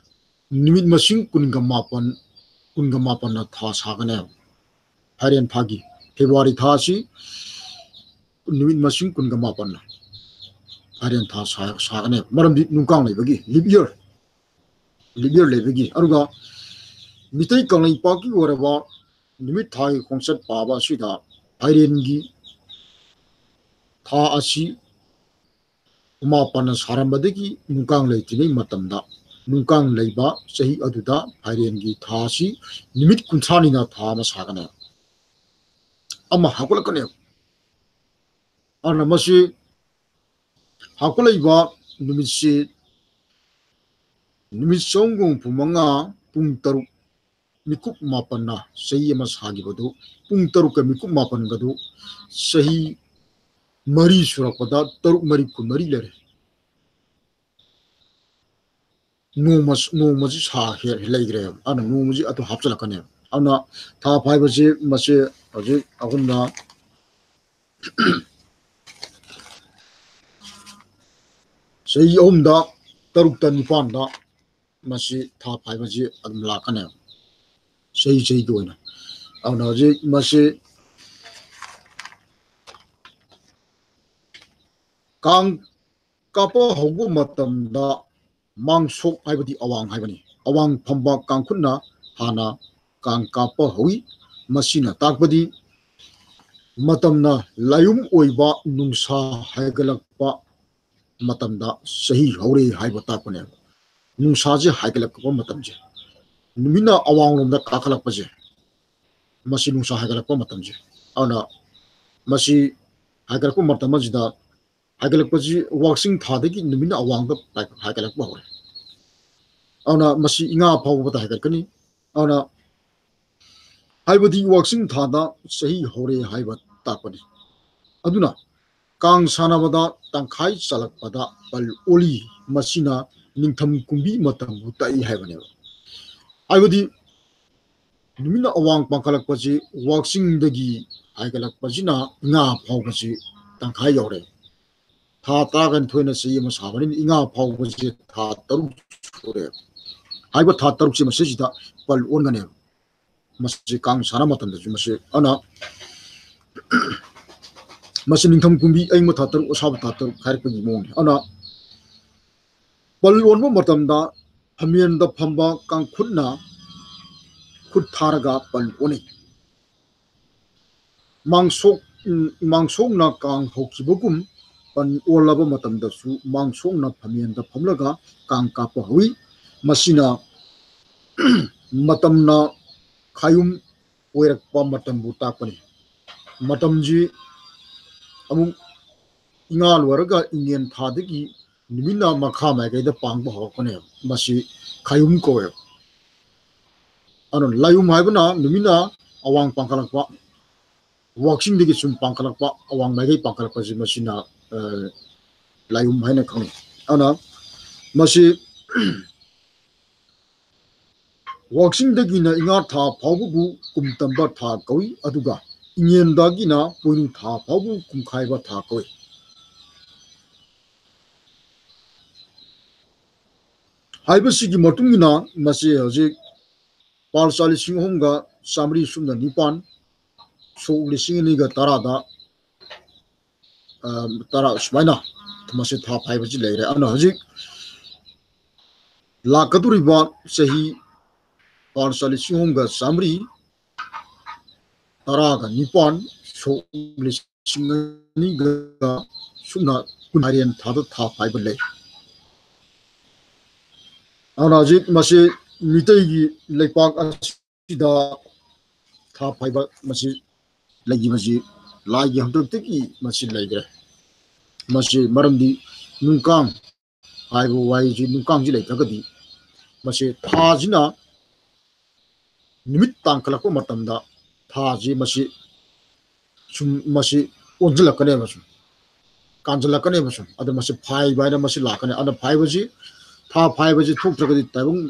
ꯅꯨꯃꯤꯠ ꯃꯁꯤꯡ ꯀꯨꯟꯒ ꯃꯥꯄꯟ, ꯀꯨꯟꯒ ꯃꯥꯄꯟꯅ ꯊꯥ ꯁꯥꯒꯅꯦꯕ꯫ ꯐꯥꯏꯔꯦꯟ ꯊꯥꯒꯤ ꯐꯦꯕ꯭ꯔꯨꯋꯥꯔꯤ ꯊꯥ ꯑꯁꯤ ꯅꯨꯃꯤꯠ ꯃꯁꯤꯡ ꯀꯨꯟꯒ ꯃꯥꯄꯟꯅ ꯐꯥꯏꯔꯦꯟ ꯊꯥ ꯁꯥ-, ꯁꯥꯒꯅꯦꯕ꯫ ꯃꯔꯝꯗꯤ ꯅꯨꯡꯀꯥꯡ ꯂꯩꯕꯒꯤ, ꯂꯤꯞ ꯌꯔ, ꯂꯤꯞ ꯌꯔ ꯂꯩꯕꯒꯤ꯫ ꯑꯗꯨꯒ ꯃꯤꯇꯩ ꯀꯪꯂꯩꯄꯥꯛꯀꯤ ꯑꯣꯏꯔꯕ ꯅꯨꯃꯤꯠ ꯊꯥꯒꯤ ꯈꯣꯡꯆꯠ ꯄꯥꯕ ꯑꯁꯤꯗ ꯐꯥꯏꯔꯦꯟꯒꯤ ꯊꯥ ꯑꯁꯤ ꯃꯥꯄꯟꯅ ꯁꯥꯔꯝꯕꯗꯒꯤ ꯅꯨꯡꯀꯥꯡ ꯂꯩꯇ꯭ꯔꯤꯉꯩ ꯃꯇꯝꯗ, ꯅꯨꯡꯀꯥꯡ ꯂꯩꯕ ꯆꯍꯤ ꯑꯗꯨꯗ ꯐꯥꯏꯔꯦꯟꯒꯤ ꯊꯥ ꯑꯁꯤ ꯅꯨꯃꯤꯠ ꯀꯨꯟꯊ꯭ꯔꯥꯅꯤꯅ ꯊꯥ ꯑꯃ ꯁꯥꯒꯅꯦꯕ, ꯑꯃ ꯍꯧꯒꯠꯂꯛꯀꯅꯦꯕ꯫ ꯑꯗꯨꯅ ꯃꯁꯤ ꯍꯧꯒꯠꯂꯛꯏꯕ ꯅꯨꯃꯤꯠꯁꯤ ꯅꯨꯃꯤꯠ ꯆꯍꯨꯝꯒ ꯍꯨꯝꯐꯨ ꯃꯉꯥ ꯄꯨꯡ ꯇꯔꯨꯛ ꯃꯤꯀꯨꯞ ꯃꯥꯄꯟꯅ ꯆꯍꯤ ꯑꯃ ꯁꯥꯈꯤꯕꯗꯨ, ꯄꯨꯡ ꯇꯔꯨꯛꯀ ꯃꯤꯀꯨꯞ ꯃꯥꯄꯟꯒꯗꯨ ꯆꯍꯤ ꯃꯔꯤ ꯁꯨꯔꯛꯄꯗ ꯇꯔꯨꯛ ꯃꯔꯤ ꯀꯨꯟꯃꯔꯤ ꯂꯩꯔꯦ꯫ ꯅꯣꯡꯃ, ꯅꯣꯡꯃꯁꯤ ꯁꯥ ꯍꯦ-, ꯂꯩꯈ꯭ꯔꯦꯕ꯫ ꯑꯗꯨꯅ ꯅꯣꯡꯃꯁꯤ ꯑꯗꯨ ꯍꯥꯞꯆꯤꯜꯂꯛꯀꯅꯦꯕ꯫ ꯑꯗꯨꯅ ꯊꯥ ꯐꯥꯏꯕꯁꯤ ꯃꯁꯤ ꯍꯧꯖꯤꯛ ꯑꯍꯨꯝꯅ ꯆꯍꯤ ꯑꯍꯨꯝꯗ ꯇꯔꯨꯛꯇ ꯅꯤꯄꯥꯟꯗ ꯃꯁꯤ ꯊꯥ ꯐꯥꯏꯕꯁꯤ ꯑꯗꯨꯝ ꯂꯥꯛꯀꯅꯦꯕ, ꯆꯍꯤ ꯆꯍꯤꯒꯤ ꯑꯣꯏꯅ꯫ ꯑꯗꯨꯅ ꯍꯧꯖꯤꯛ ꯃꯁꯤ ꯀꯥꯡ ꯀꯥꯞꯄ ꯍꯧꯕ ꯃꯇꯝꯗ ꯃꯥꯡꯁꯣꯛ ꯍꯥꯏꯕꯗꯤ ꯑꯋꯥꯡ ꯍꯥꯏꯕꯅꯤ꯫ ꯑꯋꯥꯡ ꯐꯝꯕ ꯀꯥꯡꯈꯨꯠꯅ ꯍꯥꯟꯅ ꯀꯥꯡ ꯀꯥꯞꯄ ꯍꯧꯏ꯫ ꯃꯁꯤꯅ ꯇꯥꯛꯄꯗꯤ ꯃꯇꯝꯅ ꯂꯥꯏꯌꯨꯝ ꯑꯣꯏꯕ ꯅꯨꯡꯁꯥ ꯍꯥꯏꯒꯠꯂꯛꯄ ꯃꯇꯝꯗ ꯆꯍꯤ ꯍꯧꯔꯦ ꯍꯥꯏꯕ ꯇꯥꯛꯄꯅꯦꯕ꯫ ꯅꯨꯡꯁꯥꯁꯦ ꯍꯥꯏꯒꯠꯂꯛꯄ ꯃꯇꯝꯁꯦ, ꯅꯨꯃꯤꯠꯅ ꯑꯋꯥꯡꯂꯣꯝꯗ ꯀꯥꯈꯠꯂꯛꯄꯁꯦ, ꯃꯁꯤ ꯅꯨꯡꯁꯥ ꯍꯥꯏꯒꯠꯂꯛꯄ ꯃꯇꯝꯁꯦ꯫ ꯑꯗꯨꯅ ꯃꯁꯤ ꯍꯥꯏꯒꯠꯂꯛꯄ ꯃꯇꯝ ꯑꯁꯤꯗ, ꯍꯥꯏꯒꯠꯂꯛꯄꯁꯤ ꯋꯥꯛꯆꯤꯡ ꯊꯥꯗꯒꯤ ꯅꯨꯃꯤꯠꯅ ꯑꯋꯥꯡꯗ ꯍꯥꯏꯒꯠꯂꯛꯄ ꯍꯧꯔꯦ꯫ ꯑꯗꯨꯅ ꯃꯁꯤ ꯏꯉꯥ ꯐꯥꯎꯕꯗ ꯍꯥꯏꯒꯠꯀꯅꯤ꯫ ꯑꯗꯨꯅ ꯍꯥꯏꯕꯗꯤ ꯋꯥꯛꯆꯤꯡ ꯊꯥꯗ ꯆꯍꯤ ꯍꯧꯔꯦ ꯍꯥꯏꯕ ꯇꯥꯛꯄꯅꯤ꯫ ꯑꯗꯨꯅ ꯀꯥꯡ ꯁꯥꯟꯅꯕꯗ ꯇꯪꯈꯥꯏ ꯆꯜꯂꯛꯄꯗ ꯄꯜ ꯑꯣꯜꯂꯤ꯫ ꯃꯁꯤꯅ ꯅꯤꯡꯊꯝ ꯀꯨꯝꯕꯤ ꯃꯇꯝꯕꯨ ꯇꯥꯛꯏ ꯍꯥꯏꯕꯅꯦꯕ꯫ ꯍꯥꯏꯕꯗꯤ ꯅꯨꯃꯤꯠꯅ ꯑꯋꯥꯡ ꯄꯥꯡꯈꯠꯂꯛꯄꯁꯤ ꯋꯥꯛꯆꯤꯡꯗꯒꯤ ꯍꯥꯏꯒꯠꯂꯛꯄꯁꯤꯅ ꯏꯉꯥ ꯐꯥꯎꯕꯁꯤ ꯇꯪꯈꯥꯏ ꯌꯧꯔꯦ꯫ ꯊꯥ ꯇꯔꯥꯒꯅꯤꯊꯣꯏꯅ ꯆꯍꯤ ꯑꯃ ꯁꯥꯕꯅꯤꯅ ꯏꯉꯥ ꯐꯥꯎꯕꯁꯤ ꯊꯥ ꯇꯔꯨꯛ ꯁꯨꯔꯦ꯫ ꯍꯥꯏꯕ ꯊꯥ ꯇꯔꯨꯛꯁꯤ ꯃꯁꯤꯁꯤꯗ ꯄꯜ ꯑꯣꯟꯒꯅꯦꯕ꯫ ꯃꯁꯤ ꯀꯥꯡ ꯁꯥꯟꯅ ꯃꯇꯝꯗꯁꯨ ꯃꯁꯤ ꯑꯅ ꯃꯁꯤ ꯅꯤꯡꯊꯝ ꯀꯨꯝꯕꯤ ꯑꯏꯪꯕ ꯊꯥ ꯇꯔꯨꯛ, ꯑꯁꯥꯕ ꯊꯥ ꯇꯔꯨꯛ ꯍꯥꯏꯔꯛꯄꯒꯤ ꯃꯑꯣꯡꯅꯤ꯫ ꯑꯗꯨꯅ ꯄꯜ ꯑꯣꯟꯕ ꯃꯇꯝꯗ ꯐꯝꯃꯦꯟꯗ ꯐꯝꯕ ꯀꯥꯡꯈꯨꯠꯅ ꯈꯨꯠ ꯊꯥꯔꯒ ꯄꯜ ꯑꯣꯟꯅꯩ꯫ ꯃꯥꯡꯁꯣꯛ-, ꯎꯝ, ꯃꯥꯡꯁꯣꯛꯅ ꯀꯥꯡ ꯍꯧꯈꯤꯕꯒꯨꯝ ꯄꯟ ꯑꯣꯜꯂꯕ ꯃꯇꯝꯗꯁꯨ ꯃꯥꯡꯁꯣꯛꯅ ꯐꯝꯃꯦꯟꯗ ꯐꯝꯂꯒ ꯀꯥꯡ ꯀꯥꯞꯄ ꯍꯧꯏ꯫ ꯃꯁꯤꯅ ꯃꯇꯝꯅ ꯈꯥꯌꯨꯝ ꯑꯣꯏꯔꯛꯄ ꯃꯇꯝꯕꯨ ꯇꯥꯛꯄꯅꯤ꯫ ꯃꯇꯝꯁꯤ ꯑꯃꯨꯛ ꯏꯉꯥ ꯂꯣꯏꯔꯒ ꯏꯉꯦꯟ ꯊꯥꯗꯒꯤ ꯅꯨꯃꯤꯠꯅ ꯃꯈꯥ ꯃꯥꯏꯀꯩꯗ ꯄꯥꯡꯕ ꯍꯧꯔꯛꯄꯅꯦꯕ꯫ ꯃꯁꯤ ꯈꯥꯌꯨꯝ ꯀꯧꯋꯦꯕ꯫ ꯑꯗꯨꯅ ꯂꯥꯏꯌꯨꯝ ꯍꯥꯏꯕꯅ ꯅꯨꯃꯤꯠꯅ ꯑꯋꯥꯡ ꯄꯥꯡꯈꯠꯂꯛꯄ, ꯋꯥꯛꯆꯤꯡꯗꯒꯤ ꯁꯨꯝ ꯄꯥꯡꯈꯠꯂꯛꯄ, ꯑꯋꯥꯡ ꯃꯥꯏꯀꯩ ꯄꯥꯡꯈꯠꯂꯛꯄꯁꯤ ꯃꯁꯤꯅ, ꯑ, ꯂꯥꯏꯌꯨꯝ ꯍꯥꯏꯅ ꯈꯪꯅꯩ꯫ ꯑꯗꯨꯅ ꯃꯁꯤ ꯋꯥꯛꯆꯤꯡꯗꯒꯤꯅ ꯏꯉꯥ ꯊꯥ ꯐꯥꯎꯕꯕꯨ ꯀꯨꯝ ꯇꯝꯕ ꯊꯥ ꯀꯧꯏ, ꯑꯗꯨꯒ ꯏꯉꯦꯟꯗꯒꯤꯅ ꯄꯣꯏꯅꯨ ꯊꯥ ꯐꯥꯎꯕ ꯀꯨꯝꯈꯥꯏꯕ ꯊꯥ ꯀꯧꯏ꯫ ꯍꯥꯏꯕꯁꯤꯒꯤ ꯃꯇꯨꯡ ꯏꯟꯅ ꯃꯁꯤ ꯍꯧꯖꯤꯛ ꯄꯥꯜꯆꯥ ꯂꯤꯁꯤꯡ ꯑꯍꯨꯝꯒ ꯆꯥꯃꯔꯤ ꯁꯨꯞꯅ ꯅꯤꯄꯥꯟ, ꯁꯣꯛ ꯂꯤꯁꯤꯡ ꯑꯅꯤꯒ ꯇꯔꯥꯗ, ꯑ, ꯇꯔꯥ ꯁꯨꯃꯥꯏꯅ ꯃꯁꯤ ꯊꯥ ꯐꯥꯏꯕꯁꯤ ꯂꯩꯔꯦ꯫ ꯑꯗꯨꯅ ꯍꯧꯖꯤꯛ ꯂꯥꯛꯀꯗꯧꯔꯤꯕ ꯆꯍꯤ ꯄꯥꯜꯆꯥ ꯂꯤꯁꯤꯡ ꯑꯍꯨꯝꯒ ꯆꯥꯃꯔꯤ ꯇꯔꯥꯒ ꯅꯤꯄꯥꯟ, ꯁꯣꯛ ꯂꯤꯁꯤꯡ ꯑꯅꯤꯒ ꯁꯨꯞꯅ ꯀꯨꯟ ꯐꯥꯏꯔꯦꯟ ꯊꯥꯗ ꯊꯥ ꯐꯥꯏꯕ ꯂꯩ꯫ ꯑꯗꯨꯅ ꯍꯧꯖꯤꯛ ꯃꯁꯤ ꯃꯤꯇꯩꯒꯤ ꯂꯩꯄꯥꯛ ꯑꯁꯤꯗ ꯊꯥ ꯐꯥꯏꯕ ꯃꯁꯤ ꯂꯩꯈꯤꯕꯁꯤ ꯂꯥꯏꯒꯤ ꯍꯥꯛꯇꯛꯇꯒꯤ ꯃꯁꯤ ꯂꯩꯈ꯭ꯔꯦ꯫ ꯃꯁꯤ ꯃꯔꯝꯗꯤ ꯅꯨꯡꯀꯥꯡ ꯍꯥꯏꯕ ꯋꯥꯍꯩꯁꯤ, ꯅꯨꯡꯀꯥꯡꯁꯤ ꯂꯩꯇ꯭ꯔꯒꯗꯤ ꯃꯁꯤ ꯊꯥꯁꯤꯅ ꯅꯨꯃꯤꯠ ꯇꯥꯡꯈꯠꯂꯛꯄ ꯃꯇꯝꯗ ꯊꯥꯁꯤ ꯃꯁꯤ ꯁꯨꯝ ꯃꯁꯤ ꯑꯣꯟꯁꯤꯜꯂꯛꯀꯅꯦꯕ, ꯁꯨꯝ ꯀꯥꯟꯁꯤꯜꯂꯛꯀꯅꯦꯕ ꯁꯨꯝ꯫ ꯑꯗꯨ ꯃꯁꯤ ꯐꯥꯏꯕ ꯍꯥꯏꯅ ꯃꯁꯤ ꯂꯥꯛꯀꯅꯤ꯫ ꯑꯗꯨꯅ ꯐꯥꯏꯕꯁꯤ, ꯊꯥ ꯐꯥꯏꯕꯁꯤ ꯊꯣꯛꯇ꯭ꯔꯒꯗꯤ ꯇꯥꯏꯕꯪ,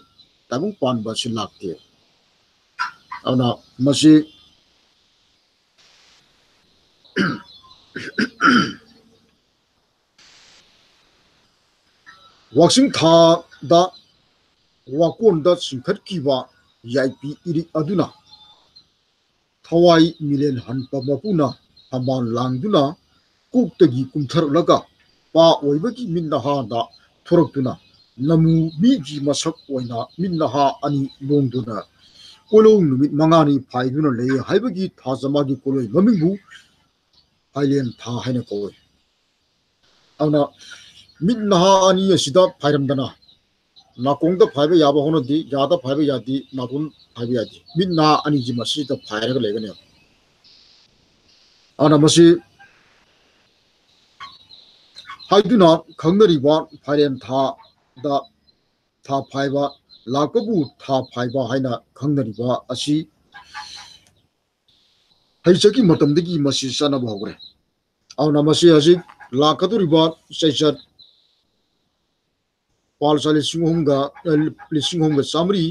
ꯇꯥꯏꯕꯪ ꯄꯥꯟꯕ ꯑꯁꯤ ꯂꯥꯛꯇꯦ꯫ ꯑꯗꯨꯅ ꯃꯁꯤ ꯋꯥꯛꯆꯤꯡ ꯊꯥꯗ ꯋꯥꯀꯣꯟꯗ ꯆꯤꯡꯈꯠꯈꯤꯕ ꯌꯥꯏꯄꯤ ꯏꯔꯤꯛ ꯑꯗꯨꯅ ꯊꯋꯥꯏ ꯃꯤꯂꯦꯟ ꯍꯟꯕ ꯃꯄꯨꯅ ꯊꯝꯕꯥꯜ ꯂꯥꯡꯗꯨꯅ ꯀꯣꯛꯇꯒꯤ ꯀꯨꯝꯊꯔꯛꯂꯒ ꯄꯥ ꯑꯣꯏꯕꯒꯤ ꯃꯤꯠ ꯅꯍꯥꯗ ꯊꯣꯔꯛꯇꯨꯅ ꯅꯃꯨ ꯃꯤꯒꯤ ꯃꯁꯛ ꯑꯣꯏꯅ ꯃꯤꯠ ꯅꯍꯥ ꯑꯅꯤ ꯂꯣꯡꯗꯨꯅ ꯀꯣꯂꯧ ꯅꯨꯃꯤꯠ ꯃꯉꯥꯅꯤ ꯐꯥꯏꯗꯨꯅ ꯂꯩ ꯍꯥꯏꯕꯒꯤ ꯊꯥꯖ ꯃꯥꯒꯤ ꯀꯣꯂꯣꯏ ꯃꯃꯤꯡꯕꯨ ꯐꯥꯏꯂꯦꯟ ꯊꯥ ꯍꯥꯏꯅ ꯀꯧꯏ꯫ ꯑꯗꯨꯅ ꯃꯤꯠ ꯅꯍꯥ ꯑꯅꯤ ꯑꯁꯤꯗ ꯐꯥꯏꯔꯝꯗꯅ ꯅꯥꯀꯣꯡꯗ ꯐꯥꯏꯕ ꯌꯥꯕ ꯍꯧꯅꯗꯦ, ꯌꯥꯗ ꯐꯥꯏꯕ ꯌꯥꯗꯦ, ꯅꯥꯇꯣꯟ ꯐꯥꯏꯕ ꯌꯥꯗꯦ꯫ ꯃꯤꯠ ꯅꯍꯥ ꯑꯅꯤꯁꯤ ꯃꯁꯤꯗ ꯐꯥꯏꯔꯒ ꯂꯩꯒꯅꯦꯕ꯫ ꯑꯗꯨꯅ ꯃꯁꯤ ꯍꯥꯏꯗꯨꯅ ꯈꯪꯅꯔꯤꯕ ꯐꯥꯏꯔꯦꯟ ꯊꯥꯗ ꯊꯥ ꯐꯥꯏꯕ, ꯂꯥꯛꯄꯕꯨ ꯊꯥ ꯐꯥꯏꯕ ꯍꯥꯏꯅ ꯈꯪꯅꯔꯤꯕ ꯑꯁꯤ ꯍꯩꯆꯠꯀꯤ ꯃꯇꯝꯗꯒꯤ ꯃꯁꯤ ꯆꯠꯅꯕ ꯍꯧꯈ꯭ꯔꯦ꯫ ꯑꯗꯨꯅ ꯃꯁꯤ ꯍꯧꯖꯤꯛ ꯂꯥꯛꯀꯗꯧꯔꯤꯕ ꯆꯩꯆꯠ ꯄꯥꯜꯆꯥ ꯂꯤꯁꯤꯡ ꯑꯍꯨꯝꯒ, ꯂꯤꯁꯤꯡ ꯑꯍꯨꯝꯒ ꯆꯥꯃꯔꯤ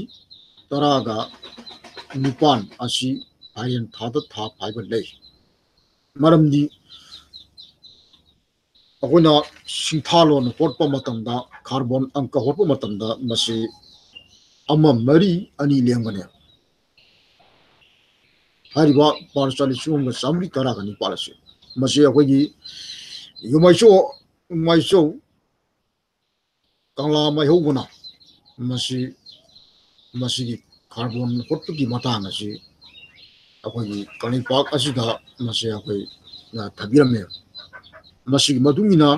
ꯇꯔꯥꯒ ꯅꯤꯄꯥꯟ ꯑꯁꯤ ꯐꯥꯏꯔꯦꯟ ꯊꯥꯗ ꯊꯥ ꯐꯥꯏꯕ ꯂꯩ꯫ ꯃꯔꯝꯗꯤ ꯑꯩꯈꯣꯏꯅ ꯁꯤꯡꯊꯥꯂꯣꯟ ꯍꯣꯠꯄ ꯃꯇꯝꯗ, ꯀꯥꯔꯕꯣꯟ ꯑꯪꯀ ꯍꯣꯠꯄ ꯃꯇꯝꯗ ꯃꯁꯤ ꯑꯃ ꯃꯔꯤ ꯑꯅꯤ ꯂꯦꯡꯕꯅꯦ꯫ ꯍꯥꯏꯔꯤꯕ ꯄꯥꯜꯆꯥ ꯂꯤꯁꯤꯡ ꯑꯍꯨꯝꯒ ꯆꯥꯃꯔꯤ ꯇꯔꯥꯒ ꯅꯤꯄꯥꯜ ꯑꯁꯤ, ꯃꯁꯤ ꯑꯩꯈꯣꯏꯒꯤ ꯌꯨꯝꯃꯥꯏꯆꯧ, ꯌꯨꯝꯃꯥꯏꯆꯧ ꯀꯪꯂꯥ ꯃꯥꯏꯍꯧꯕꯅ ꯃꯁꯤ, ꯃꯁꯤꯒꯤ ꯀꯥꯔꯕꯣꯟ ꯍꯣꯠꯄꯒꯤ ꯃꯇꯥꯡ ꯑꯁꯤ ꯑꯩꯈꯣꯏꯒꯤ ꯀꯪꯂꯩꯄꯥꯛ ꯑꯁꯤꯗ ꯃꯁꯤ ꯑꯩꯈꯣꯏꯅ ꯊꯝꯕꯤꯔꯝꯃꯦ꯫ ꯃꯁꯤꯒꯤ ꯃꯇꯨꯡ ꯏꯟꯅ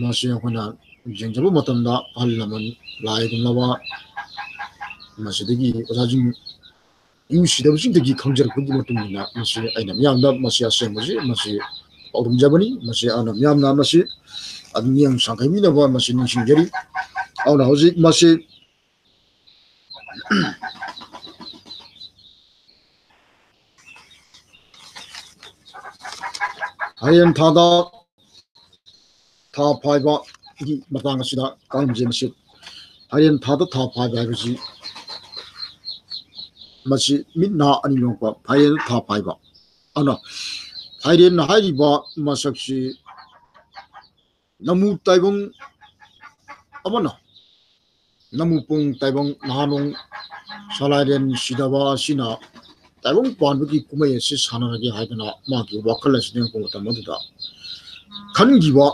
ꯃꯁꯤ ꯑꯩꯈꯣꯏꯅ ꯌꯦꯡꯖꯕ ꯃꯇꯝꯗ ꯑꯍꯜ ꯂꯃꯟ ꯂꯥꯏ ꯒꯨꯝꯂꯕ ꯃꯁꯤꯗꯒꯤ ꯑꯣꯖꯥꯁꯤꯡ ꯏꯎ ꯁꯤꯗꯕꯁꯤꯡꯗꯒꯤ ꯈꯪꯖꯔꯛꯄꯒꯤ ꯃꯇꯨꯡ ꯏꯟꯅ ꯃꯁꯤ ꯑꯩꯅ ꯃꯤꯌꯥꯝꯗ ꯃꯁꯤ ꯑꯁꯦꯡꯕꯁꯤ ꯃꯁꯤ ꯄꯥꯎꯗꯝꯖꯕꯅꯤ꯫ ꯃꯁꯤ ꯑꯗꯨꯅ ꯃꯤꯌꯥꯝꯅ ꯃꯁꯤ ꯑꯗꯨꯝ ꯃꯤꯠꯌꯦꯡ ꯁꯥꯡꯈꯩꯃꯤꯟꯅꯕ ꯃꯁꯤ ꯅꯤꯡꯁꯤꯡꯖꯔꯤ꯫ ꯑꯗꯨꯅ ꯍꯧꯖꯤꯛ ꯃꯁꯤ ꯍꯌꯦꯡ ꯊꯥꯗ ꯊꯥ ꯐꯥꯏꯕꯒꯤ ꯃꯇꯥꯡ ꯑꯁꯤꯗ ꯀꯥꯡꯖꯦꯟ ꯑꯁꯤ ꯐꯥꯏꯔꯦꯟ ꯊꯥꯗ ꯊꯥ ꯐꯥꯏꯕ ꯍꯥꯏꯕꯁꯤ ꯃꯁꯤ ꯃꯤꯠ ꯅꯥ ꯑꯅꯤ ꯂꯣꯡꯄ ꯐꯥꯏꯔꯦꯟ ꯊꯥ ꯐꯥꯏꯕ꯫ ꯑꯗꯨꯅ ꯐꯥꯏꯔꯦꯟ ꯍꯥꯏꯔꯤꯕ ꯃꯁꯛꯁꯤ ꯅꯃꯨ ꯇꯥꯏꯕꯪ ꯑꯃꯅ ꯅꯃꯨꯄꯨꯡ ꯇꯥꯏꯕꯪ ꯅꯍꯥꯅꯣꯡ ꯁꯂꯥꯏꯔꯦꯟ ꯁꯤꯗꯕ ꯑꯁꯤꯅ ꯇꯥꯏꯕꯪ ꯄꯥꯟꯕꯒꯤ ꯀꯨꯝꯍꯩ ꯑꯁꯤ ꯁꯥꯟꯅꯔꯒꯦ ꯍꯥꯏꯗꯅ ꯃꯥꯒꯤ ꯋꯥꯈꯜ ꯑꯁꯤ ꯅꯤꯡꯉꯛꯄ ꯃꯇꯝ ꯑꯗꯨꯗ ꯈꯟꯈꯤꯕ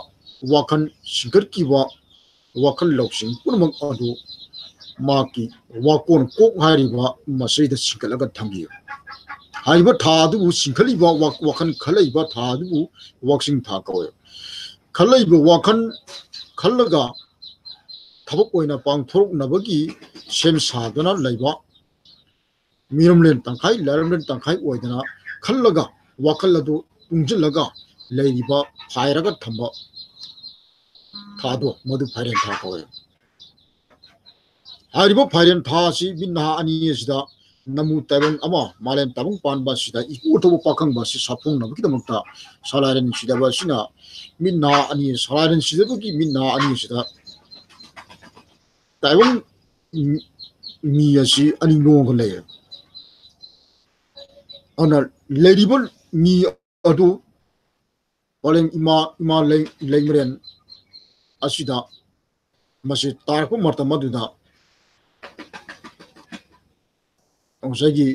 ꯋꯥꯈꯜ, ꯁꯤꯡꯒꯠꯈꯤꯕ ꯋꯥꯈꯜ ꯂꯧꯁꯤꯡ ꯄꯨꯝꯅꯃꯛ ꯑꯗꯨ ꯃꯍꯥꯛꯀꯤ ꯋꯥꯀꯣꯟ ꯀꯣꯛ ꯍꯥꯏꯔꯤꯕ ꯃꯁꯤꯗ ꯁꯤꯡꯀꯠꯂꯒ ꯊꯝꯕꯤꯌꯨ꯫ ꯍꯥꯏꯔꯤꯕ ꯊꯥ ꯑꯗꯨꯕꯨ ꯁꯤꯡꯈꯠꯂꯤꯕ ꯋꯥ-, ꯋꯥꯈꯜ ꯈꯜꯂꯛꯏꯕ ꯊꯥ ꯑꯗꯨꯕꯨ ꯋꯥꯛꯆꯤꯡ ꯊꯥ ꯀꯧꯋꯦ꯫ ꯈꯜꯂꯛꯏꯕ ꯋꯥꯈꯜ ꯈꯜꯂꯒ ꯊꯕꯛ ꯑꯣꯏꯅ ꯄꯥꯡꯊꯣꯔꯛꯅꯕꯒꯤ ꯁꯦꯝ ꯁꯥꯗꯨꯅ ꯂꯩꯕ ꯃꯤꯔꯝꯂꯦꯟ ꯇꯪꯈꯥꯏ, ꯂꯥꯏꯔꯝꯂꯦꯟ ꯇꯪꯈꯥꯏ ꯑꯣꯏꯗꯅ ꯈꯜꯂꯒ ꯋꯥꯈꯜ ꯑꯗꯨ ꯇꯨꯡꯁꯤꯜꯂꯒ ꯂꯩꯔꯤꯕ ꯐꯥꯏꯔꯒ ꯊꯝꯕ ꯊꯥꯗꯣ ꯃꯗꯨ ꯐꯥꯏꯔꯦꯟ ꯊꯥ ꯀꯧꯋꯦ꯫ ꯍꯥꯏꯔꯤꯕ ꯐꯥꯏꯔꯦꯟ ꯊꯥ ꯑꯁꯤ ꯃꯤꯠ ꯅꯍꯥ ꯑꯅꯤ ꯑꯁꯤꯗ ꯅꯃꯨ ꯇꯥꯏꯕꯪ ꯑꯃ ꯃꯥꯂꯦꯝ ꯇꯥꯏꯕꯪ ꯄꯥꯟꯕ ꯑꯁꯤꯗ ꯏꯄꯨ ꯑꯊꯧꯕ ꯄꯥꯈꯪꯕ ꯑꯁꯤ ꯁꯥꯐꯣꯡꯅꯕꯒꯤꯗꯃꯛꯇ ꯁꯂꯥꯏꯔꯦꯟ ꯁꯤꯗꯕ ꯑꯁꯤꯅ ꯃꯤꯠ ꯅꯍꯥ ꯑꯅꯤ, ꯁꯂꯥꯏꯔꯦꯟ ꯁꯤꯗꯕꯒꯤ ꯃꯤꯠ ꯅꯍꯥ ꯑꯅꯤ ꯑꯁꯤꯗ ꯇꯥꯏꯕꯪ ꯃꯤ ꯑꯁꯤ ꯑꯅꯤ ꯂꯣꯡꯉꯒ ꯂꯩꯌꯦ꯫ ꯑꯗꯨꯅ ꯂꯩꯔꯤꯕ ꯃꯤ ꯑꯗꯨ ꯄꯔꯦꯡ ꯏꯃꯥ, ꯏꯃꯥ ꯂꯩ-, ꯂꯩꯃꯔꯦꯟ ꯑꯁꯤꯗ ꯃꯁꯤ ꯇꯥꯔꯛꯄ ꯃꯇꯝ ꯑꯗꯨꯗ ꯉꯁꯥꯏꯒꯤ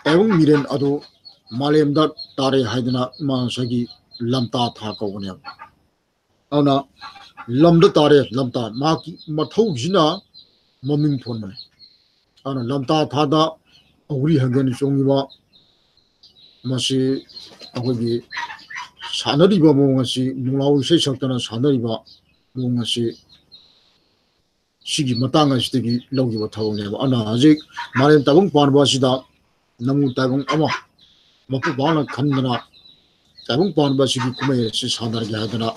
ꯇꯥꯏꯕꯪ ꯃꯤꯔꯦꯟ ꯑꯗꯨ ꯃꯥꯂꯦꯝꯗ ꯇꯥꯔꯦ ꯍꯥꯏꯗꯅ ꯃꯥ ꯉꯁꯥꯏꯒꯤ ꯂꯝꯇꯥ ꯊꯥ ꯀꯧꯕꯅꯦꯕ꯫ ꯑꯗꯨꯅ ꯂꯝꯗ ꯇꯥꯔꯦ, ꯂꯝꯇꯥ ꯃꯍꯥꯛꯀꯤ ꯃꯊꯧꯁꯤꯅ ꯃꯃꯤꯡ ꯊꯣꯟꯕꯅꯦ꯫ ꯑꯗꯨꯅ ꯂꯝꯇꯥ ꯊꯥꯗ ꯑꯧꯔꯤ ꯍꯪꯒꯦꯟ ꯆꯣꯡꯉꯤꯕ, ꯃꯁꯤ ꯑꯩꯈꯣꯏꯒꯤ ꯁꯥꯟꯅꯔꯤꯕ ꯃꯑꯣꯡ ꯑꯁꯤ, ꯅꯨꯡꯂꯥꯎ ꯏꯁꯩ ꯁꯛꯇꯅ ꯁꯥꯟꯅꯔꯤꯕ ꯃꯑꯣꯡ ꯑꯁꯤ, ꯁꯤꯒꯤ ꯃꯇꯥꯡ ꯑꯁꯤꯗꯒꯤ ꯂꯧꯈꯤꯕ ꯊꯕꯛꯅꯦꯕ꯫ ꯑꯗꯨꯅ ꯍꯧꯖꯤꯛ ꯃꯥꯂꯦꯝ ꯇꯥꯏꯕꯪ ꯄꯥꯟꯕ ꯑꯁꯤꯗ ꯅꯃꯨ ꯇꯥꯏꯕꯪ ꯑꯃ ꯃꯄꯨ ꯄꯥꯛꯅ ꯈꯟꯗꯅ, ꯇꯥꯏꯕꯪ ꯄꯥꯟꯕ ꯑꯁꯤꯒꯤ ꯀꯨꯝꯍꯩ ꯑꯁꯤ ꯁꯥꯟꯅꯔꯒꯦ ꯍꯥꯏꯗꯅ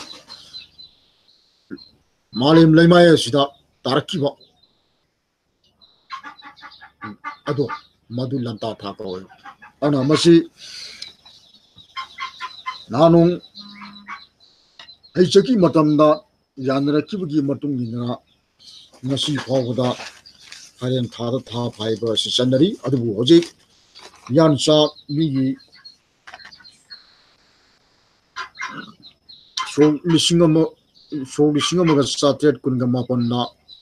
ꯃꯥꯂꯦꯝ ꯂꯩꯃꯥꯏ ꯑꯁꯤꯗ ꯇꯥꯔꯛꯈꯤꯕ ꯑꯗꯣ, ꯃꯗꯨ ꯂꯝꯇꯥ ꯊꯥ ꯀꯧꯋꯦ꯫ ꯑꯗꯨꯅ ꯃꯁꯤ ꯅꯍꯥꯟꯅꯣꯡ ꯍꯩꯆꯛꯀꯤ ꯃꯇꯝꯗ ꯌꯥꯅꯔꯛꯈꯤꯕꯒꯤ ꯃꯇꯨꯡ ꯏꯟꯅ ꯉꯁꯤ ꯐꯥꯎꯕꯗ ꯐꯥꯏꯔꯦꯟ ꯊꯥꯗ ꯊꯥ ꯐꯥꯏꯕ ꯑꯁꯤ ꯆꯠꯅꯔꯤ꯫ ꯑꯗꯨꯕꯨ ꯍꯧꯖꯤꯛ ꯃꯤꯌꯥꯟꯆꯥ ꯃꯤꯒꯤ ꯁꯣꯛ ꯂꯤꯁꯤꯡ ꯑꯃ, ꯁꯣꯛ ꯂꯤꯁꯤꯡ ꯑꯃꯒ ꯆꯥꯇ꯭ꯔꯦꯠ ꯀꯨꯟꯒ ꯃꯥꯄꯟꯗ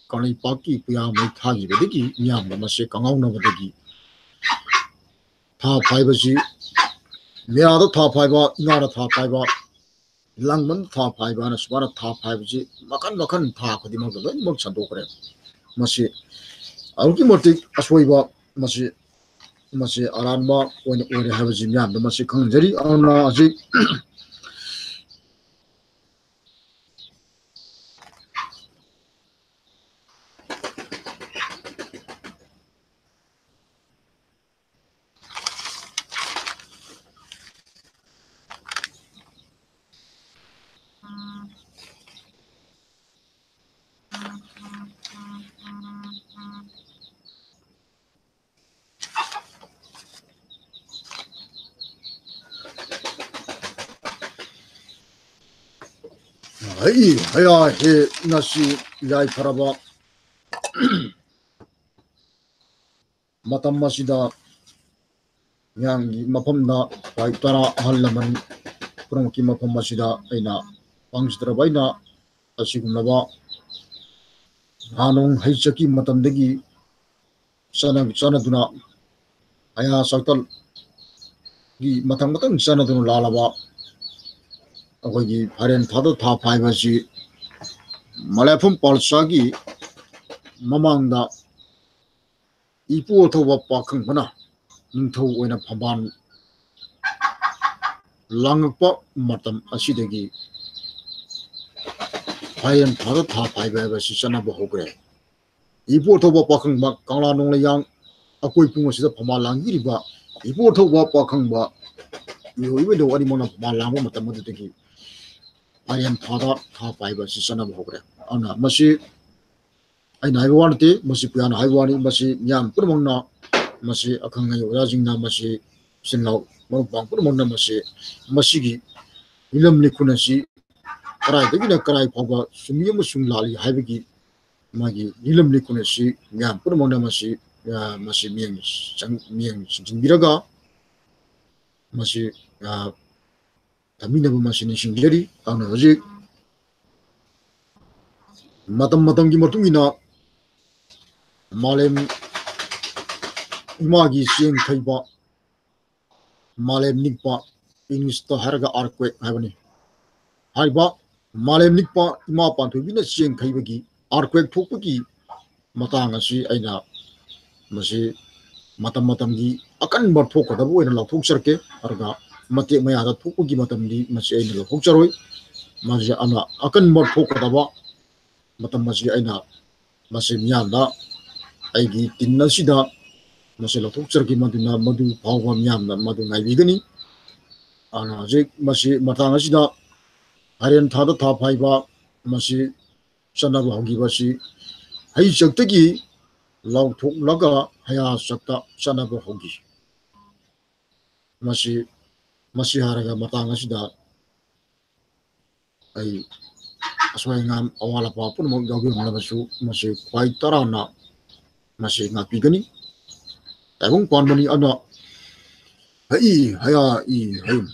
ꯀꯪꯂꯩꯄꯥꯛꯀꯤ ꯄꯨꯌꯥꯃꯩ ꯊꯥꯈꯤꯕꯗꯒꯤ ꯃꯤꯌꯥꯝꯅ ꯃꯁꯦ ꯀꯪꯉꯥꯎꯅꯕꯗꯒꯤ ꯊꯥ ꯐꯥꯏꯕꯁꯤ, ꯃꯦꯔꯥꯗ ꯊꯥ ꯐꯥꯏꯕ, ꯏꯉꯥꯗ ꯊꯥ ꯐꯥꯏꯕ, ꯂꯥꯡꯕꯟ ꯊꯥ ꯐꯥꯏꯕ ꯍꯥꯏꯅ ꯁꯨꯃꯥꯏꯅ ꯊꯥ ꯐꯥꯏꯕꯁꯤ ꯃꯈꯟ ꯃꯈꯟ ꯊꯥ ꯈꯨꯗꯤꯡꯃꯛꯇ ꯂꯣꯏꯅꯃꯛ ꯁꯟꯗꯣꯛꯈ꯭ꯔꯦ꯫ ꯃꯁꯤ ꯑꯗꯨꯛꯀꯤ ꯃꯇꯤꯛ ꯑꯁꯣꯏꯕ, ꯃꯁꯤ, ꯃꯁꯤ ꯑꯔꯥꯟꯕ ꯑꯣꯏꯅ ꯑꯣꯏꯔꯦ ꯍꯥꯏꯕꯁꯤ ꯃꯤꯌꯥꯝꯗ ꯃꯁꯤ ꯈꯪꯍꯟꯖꯔꯤ꯫ ꯑꯗꯨꯅ ꯍꯧꯖꯤꯛ ꯍꯩ ꯍꯌꯥ ꯍꯦ ꯉꯁꯤ ꯌꯥꯏꯐꯔꯕ ꯃꯇꯝ ꯑꯁꯤꯗ ꯃꯤꯌꯥꯝꯒꯤ ꯃꯐꯝꯗ ꯈ꯭ꯋꯥꯏ ꯇꯔꯥ ꯑꯍꯜ ꯂꯃꯟ ꯄꯨꯝꯅꯃꯛꯀꯤ ꯃꯐꯝ ꯑꯁꯤꯗ ꯑꯩꯅ ꯄꯥꯡꯖꯗ꯭ꯔꯕ ꯑꯩꯅ ꯑꯁꯤꯒꯨꯝꯂꯕ ꯅꯍꯥꯟ ꯍꯩꯆꯛꯀꯤ ꯃꯇꯝꯗꯒꯤ ꯆꯠꯅ-, ꯆꯠꯅꯗꯨꯅ ꯍꯌꯥ ꯆꯥꯛꯇꯜꯒꯤ ꯃꯊꯪ ꯃꯊꯪ ꯆꯠꯅꯗꯨꯅ ꯂꯥꯛꯂꯕ ꯑꯩꯈꯣꯏꯒꯤ ꯐꯥꯏꯔꯦꯟ ꯊꯥꯗ ꯊꯥ ꯐꯥꯏꯕ ꯑꯁꯤ ꯃꯂꯦꯐꯝ ꯄꯥꯜꯆꯥꯒꯤ ꯃꯃꯥꯡꯗ ꯏꯄꯨ ꯑꯊꯧꯕ ꯄꯥꯈꯪꯕꯅ ꯅꯤꯡꯊꯧ ꯑꯣꯏꯅ ꯐꯝꯕꯥꯜ ꯂꯥꯡꯉꯛꯄ ꯃꯇꯝ ꯑꯁꯤꯗꯒꯤ ꯐꯥꯏꯔꯦꯟ ꯊꯥꯗ ꯊꯥ ꯐꯥꯏꯕ ꯍꯥꯏꯕꯁꯤ ꯆꯠꯅꯕ ꯍꯧꯈ꯭ꯔꯦ꯫ ꯏꯄꯨ ꯑꯊꯧꯕ ꯄꯥꯈꯪꯕ ꯀꯪꯂꯥ ꯅꯣꯡꯂꯩꯌꯥꯡ ꯑꯀꯣꯏ ꯄꯨꯡ ꯑꯁꯤꯗ ꯐꯝꯕꯥꯜ ꯂꯥꯡꯕꯤꯔꯤꯕ ꯏꯄꯨ ꯑꯊꯧꯕ ꯄꯥꯈꯪꯕ ꯏꯍꯧ ꯏꯕꯦꯟꯗꯧ ꯑꯅꯤꯃꯛꯅ ꯐꯝꯕꯥꯜ ꯂꯥꯡꯕ ꯃꯇꯝ ꯑꯗꯨꯗꯒꯤ ꯐꯥꯏꯔꯦꯟ ꯊꯥꯗ ꯊꯥ ꯐꯥꯏꯕ ꯑꯁꯤ ꯆꯠꯅꯕ ꯍꯧꯈ꯭ꯔꯦ꯫ ꯑꯗꯨꯅ ꯃꯁꯤ ꯑꯩꯅ ꯍꯥꯏꯕ ꯋꯥ ꯅꯠꯇꯦ, ꯃꯁꯤ ꯄꯨꯌꯥꯅ ꯍꯥꯏꯕ ꯋꯥꯅꯤ꯫ ꯃꯁꯤ ꯃꯤꯌꯥꯝ ꯄꯨꯝꯅꯃꯛꯅ, ꯃꯁꯤ ꯑꯈꯪ ꯑꯍꯩ ꯑꯣꯖꯥꯁꯤꯡꯅ, ꯃꯁꯤ ꯏꯆꯤꯟ ꯏꯅꯥꯎ ꯃꯔꯨꯞ ꯃꯄꯥꯡ ꯄꯨꯝꯅꯃꯛꯅ ꯃꯁꯤ, ꯃꯁꯤꯒꯤ ꯅꯤꯡꯂꯝ ꯂꯩꯈꯨꯟ ꯑꯁꯤ ꯀꯗꯥꯏꯗꯒꯤꯅ ꯀꯗꯥꯏ ꯐꯥꯎꯕ ꯆꯨꯝꯃꯤ ꯑꯃꯁꯨꯡ ꯂꯥꯜꯂꯤ ꯍꯥꯏꯕꯒꯤ ꯃꯥꯒꯤ ꯅꯤꯡꯂꯝ ꯂꯩꯈꯨꯟ ꯑꯁꯤ ꯃꯤꯌꯥꯝ ꯄꯨꯝꯅꯃꯛꯅ ꯃꯁꯤ, ꯑ, ꯃꯁꯤ ꯃꯤꯠꯌꯦꯡ ꯆꯪ-, ꯃꯤꯠꯌꯦꯡ ꯆꯤꯡꯁꯤꯟꯕꯤꯔꯒ ꯃꯁꯤ, ꯑ, ꯊꯝꯕꯤꯅꯕ ꯃꯁꯤ ꯅꯤꯡꯁꯤꯡꯖꯔꯤ꯫ ꯑꯗꯨꯅ ꯍꯧꯖꯤꯛ ꯃꯇꯝ ꯃꯇꯝꯒꯤ ꯃꯇꯨꯡ ꯏꯟꯅ ꯃꯥꯂꯦꯝ ꯏꯃꯥꯒꯤ ꯆꯦꯡ ꯊꯩꯕ, ꯃꯥꯂꯦꯝ ꯅꯤꯛꯄ, ꯏꯪꯂꯤꯁꯇ ꯍꯥꯏꯔꯒ earthquake ꯍꯥꯏꯕꯅꯤ꯫ ꯍꯥꯏꯔꯤꯕ ꯃꯥꯂꯦꯝ ꯅꯤꯛꯄ ꯏꯃꯥ ꯄꯥꯟꯊꯣꯏꯕꯤꯅ ꯆꯦꯡ ꯊꯩꯕꯒꯤ earthquake ꯊꯣꯛꯄꯒꯤ ꯃꯇꯥꯡ ꯑꯁꯤ ꯑꯩꯅ ꯃꯁꯤ ꯃꯇꯝ ꯃꯇꯝꯒꯤ ꯑꯀꯟꯕ ꯊꯣꯛꯀꯗꯕ ꯑꯣꯏꯅ ꯂꯥꯎꯊꯣꯛꯆꯔꯛꯀꯦ꯫ ꯑꯗꯨꯒ ꯃꯇꯦꯛ ꯃꯌꯥꯗ ꯊꯣꯛꯄꯒꯤ ꯃꯇꯝꯗꯤ ꯃꯁꯤ ꯑꯩꯅ ꯂꯧꯊꯣꯛꯆꯔꯣꯏ꯫ ꯃꯁꯤ ꯑꯅ-, ꯑꯀꯟꯕ ꯊꯣꯛꯀꯗꯕ ꯃꯇꯝ ꯑꯁꯤ ꯑꯩꯅ ꯃꯁꯤ ꯃꯤꯌꯥꯝꯗ ꯑꯩꯒꯤ ꯇꯤꯟ ꯑꯁꯤꯗ ꯃꯁꯤ ꯂꯧꯊꯣꯛꯆꯔꯛꯈꯤ꯫ ꯃꯗꯨꯅ ꯃꯗꯨ ꯐꯥꯎꯕ ꯃꯤꯌꯥꯝꯅ ꯃꯗꯨ ꯉꯥꯏꯕꯤꯒꯅꯤ꯫ ꯑꯗꯨꯅ ꯍꯧꯖꯤꯛ ꯃꯁꯤ ꯃꯇꯥꯡ ꯑꯁꯤꯗ ꯐꯥꯏꯔꯦꯟ ꯊꯥꯗ ꯊꯥ ꯐꯥꯏꯕ ꯃꯁꯤ ꯆꯠꯅꯕ ꯍꯧꯈꯤꯕ ꯑꯁꯤ ꯍꯩꯆꯛꯇꯒꯤ ꯂꯥꯎꯊꯣꯛꯂꯒ ꯍꯌꯥꯆꯛꯇ ꯆꯠꯅꯕ ꯍꯧꯈꯤ꯫ ꯃꯁꯤ, ꯃꯁꯤ ꯍꯥꯏꯔꯒ ꯃꯇꯥꯡ ꯑꯁꯤꯗ ꯑꯩ ꯑꯁꯣꯏ ꯑꯉꯥꯝ ꯑꯋꯥꯠ ꯑꯄꯥ ꯄꯨꯝꯅꯃꯛ ꯌꯥꯎꯕꯤꯔꯝꯂꯕꯁꯨ ꯃꯁꯤ ꯈ꯭ꯋꯥꯏ ꯇꯔꯥꯅ ꯃꯁꯤ ꯉꯥꯛꯄꯤꯒꯅꯤ꯫ ꯇꯥꯏꯕꯪ ꯄꯥꯟꯕꯅꯤ ꯑꯗꯨꯅ ꯍꯩ ꯍꯌꯥ ꯏ ꯍꯌꯨꯝ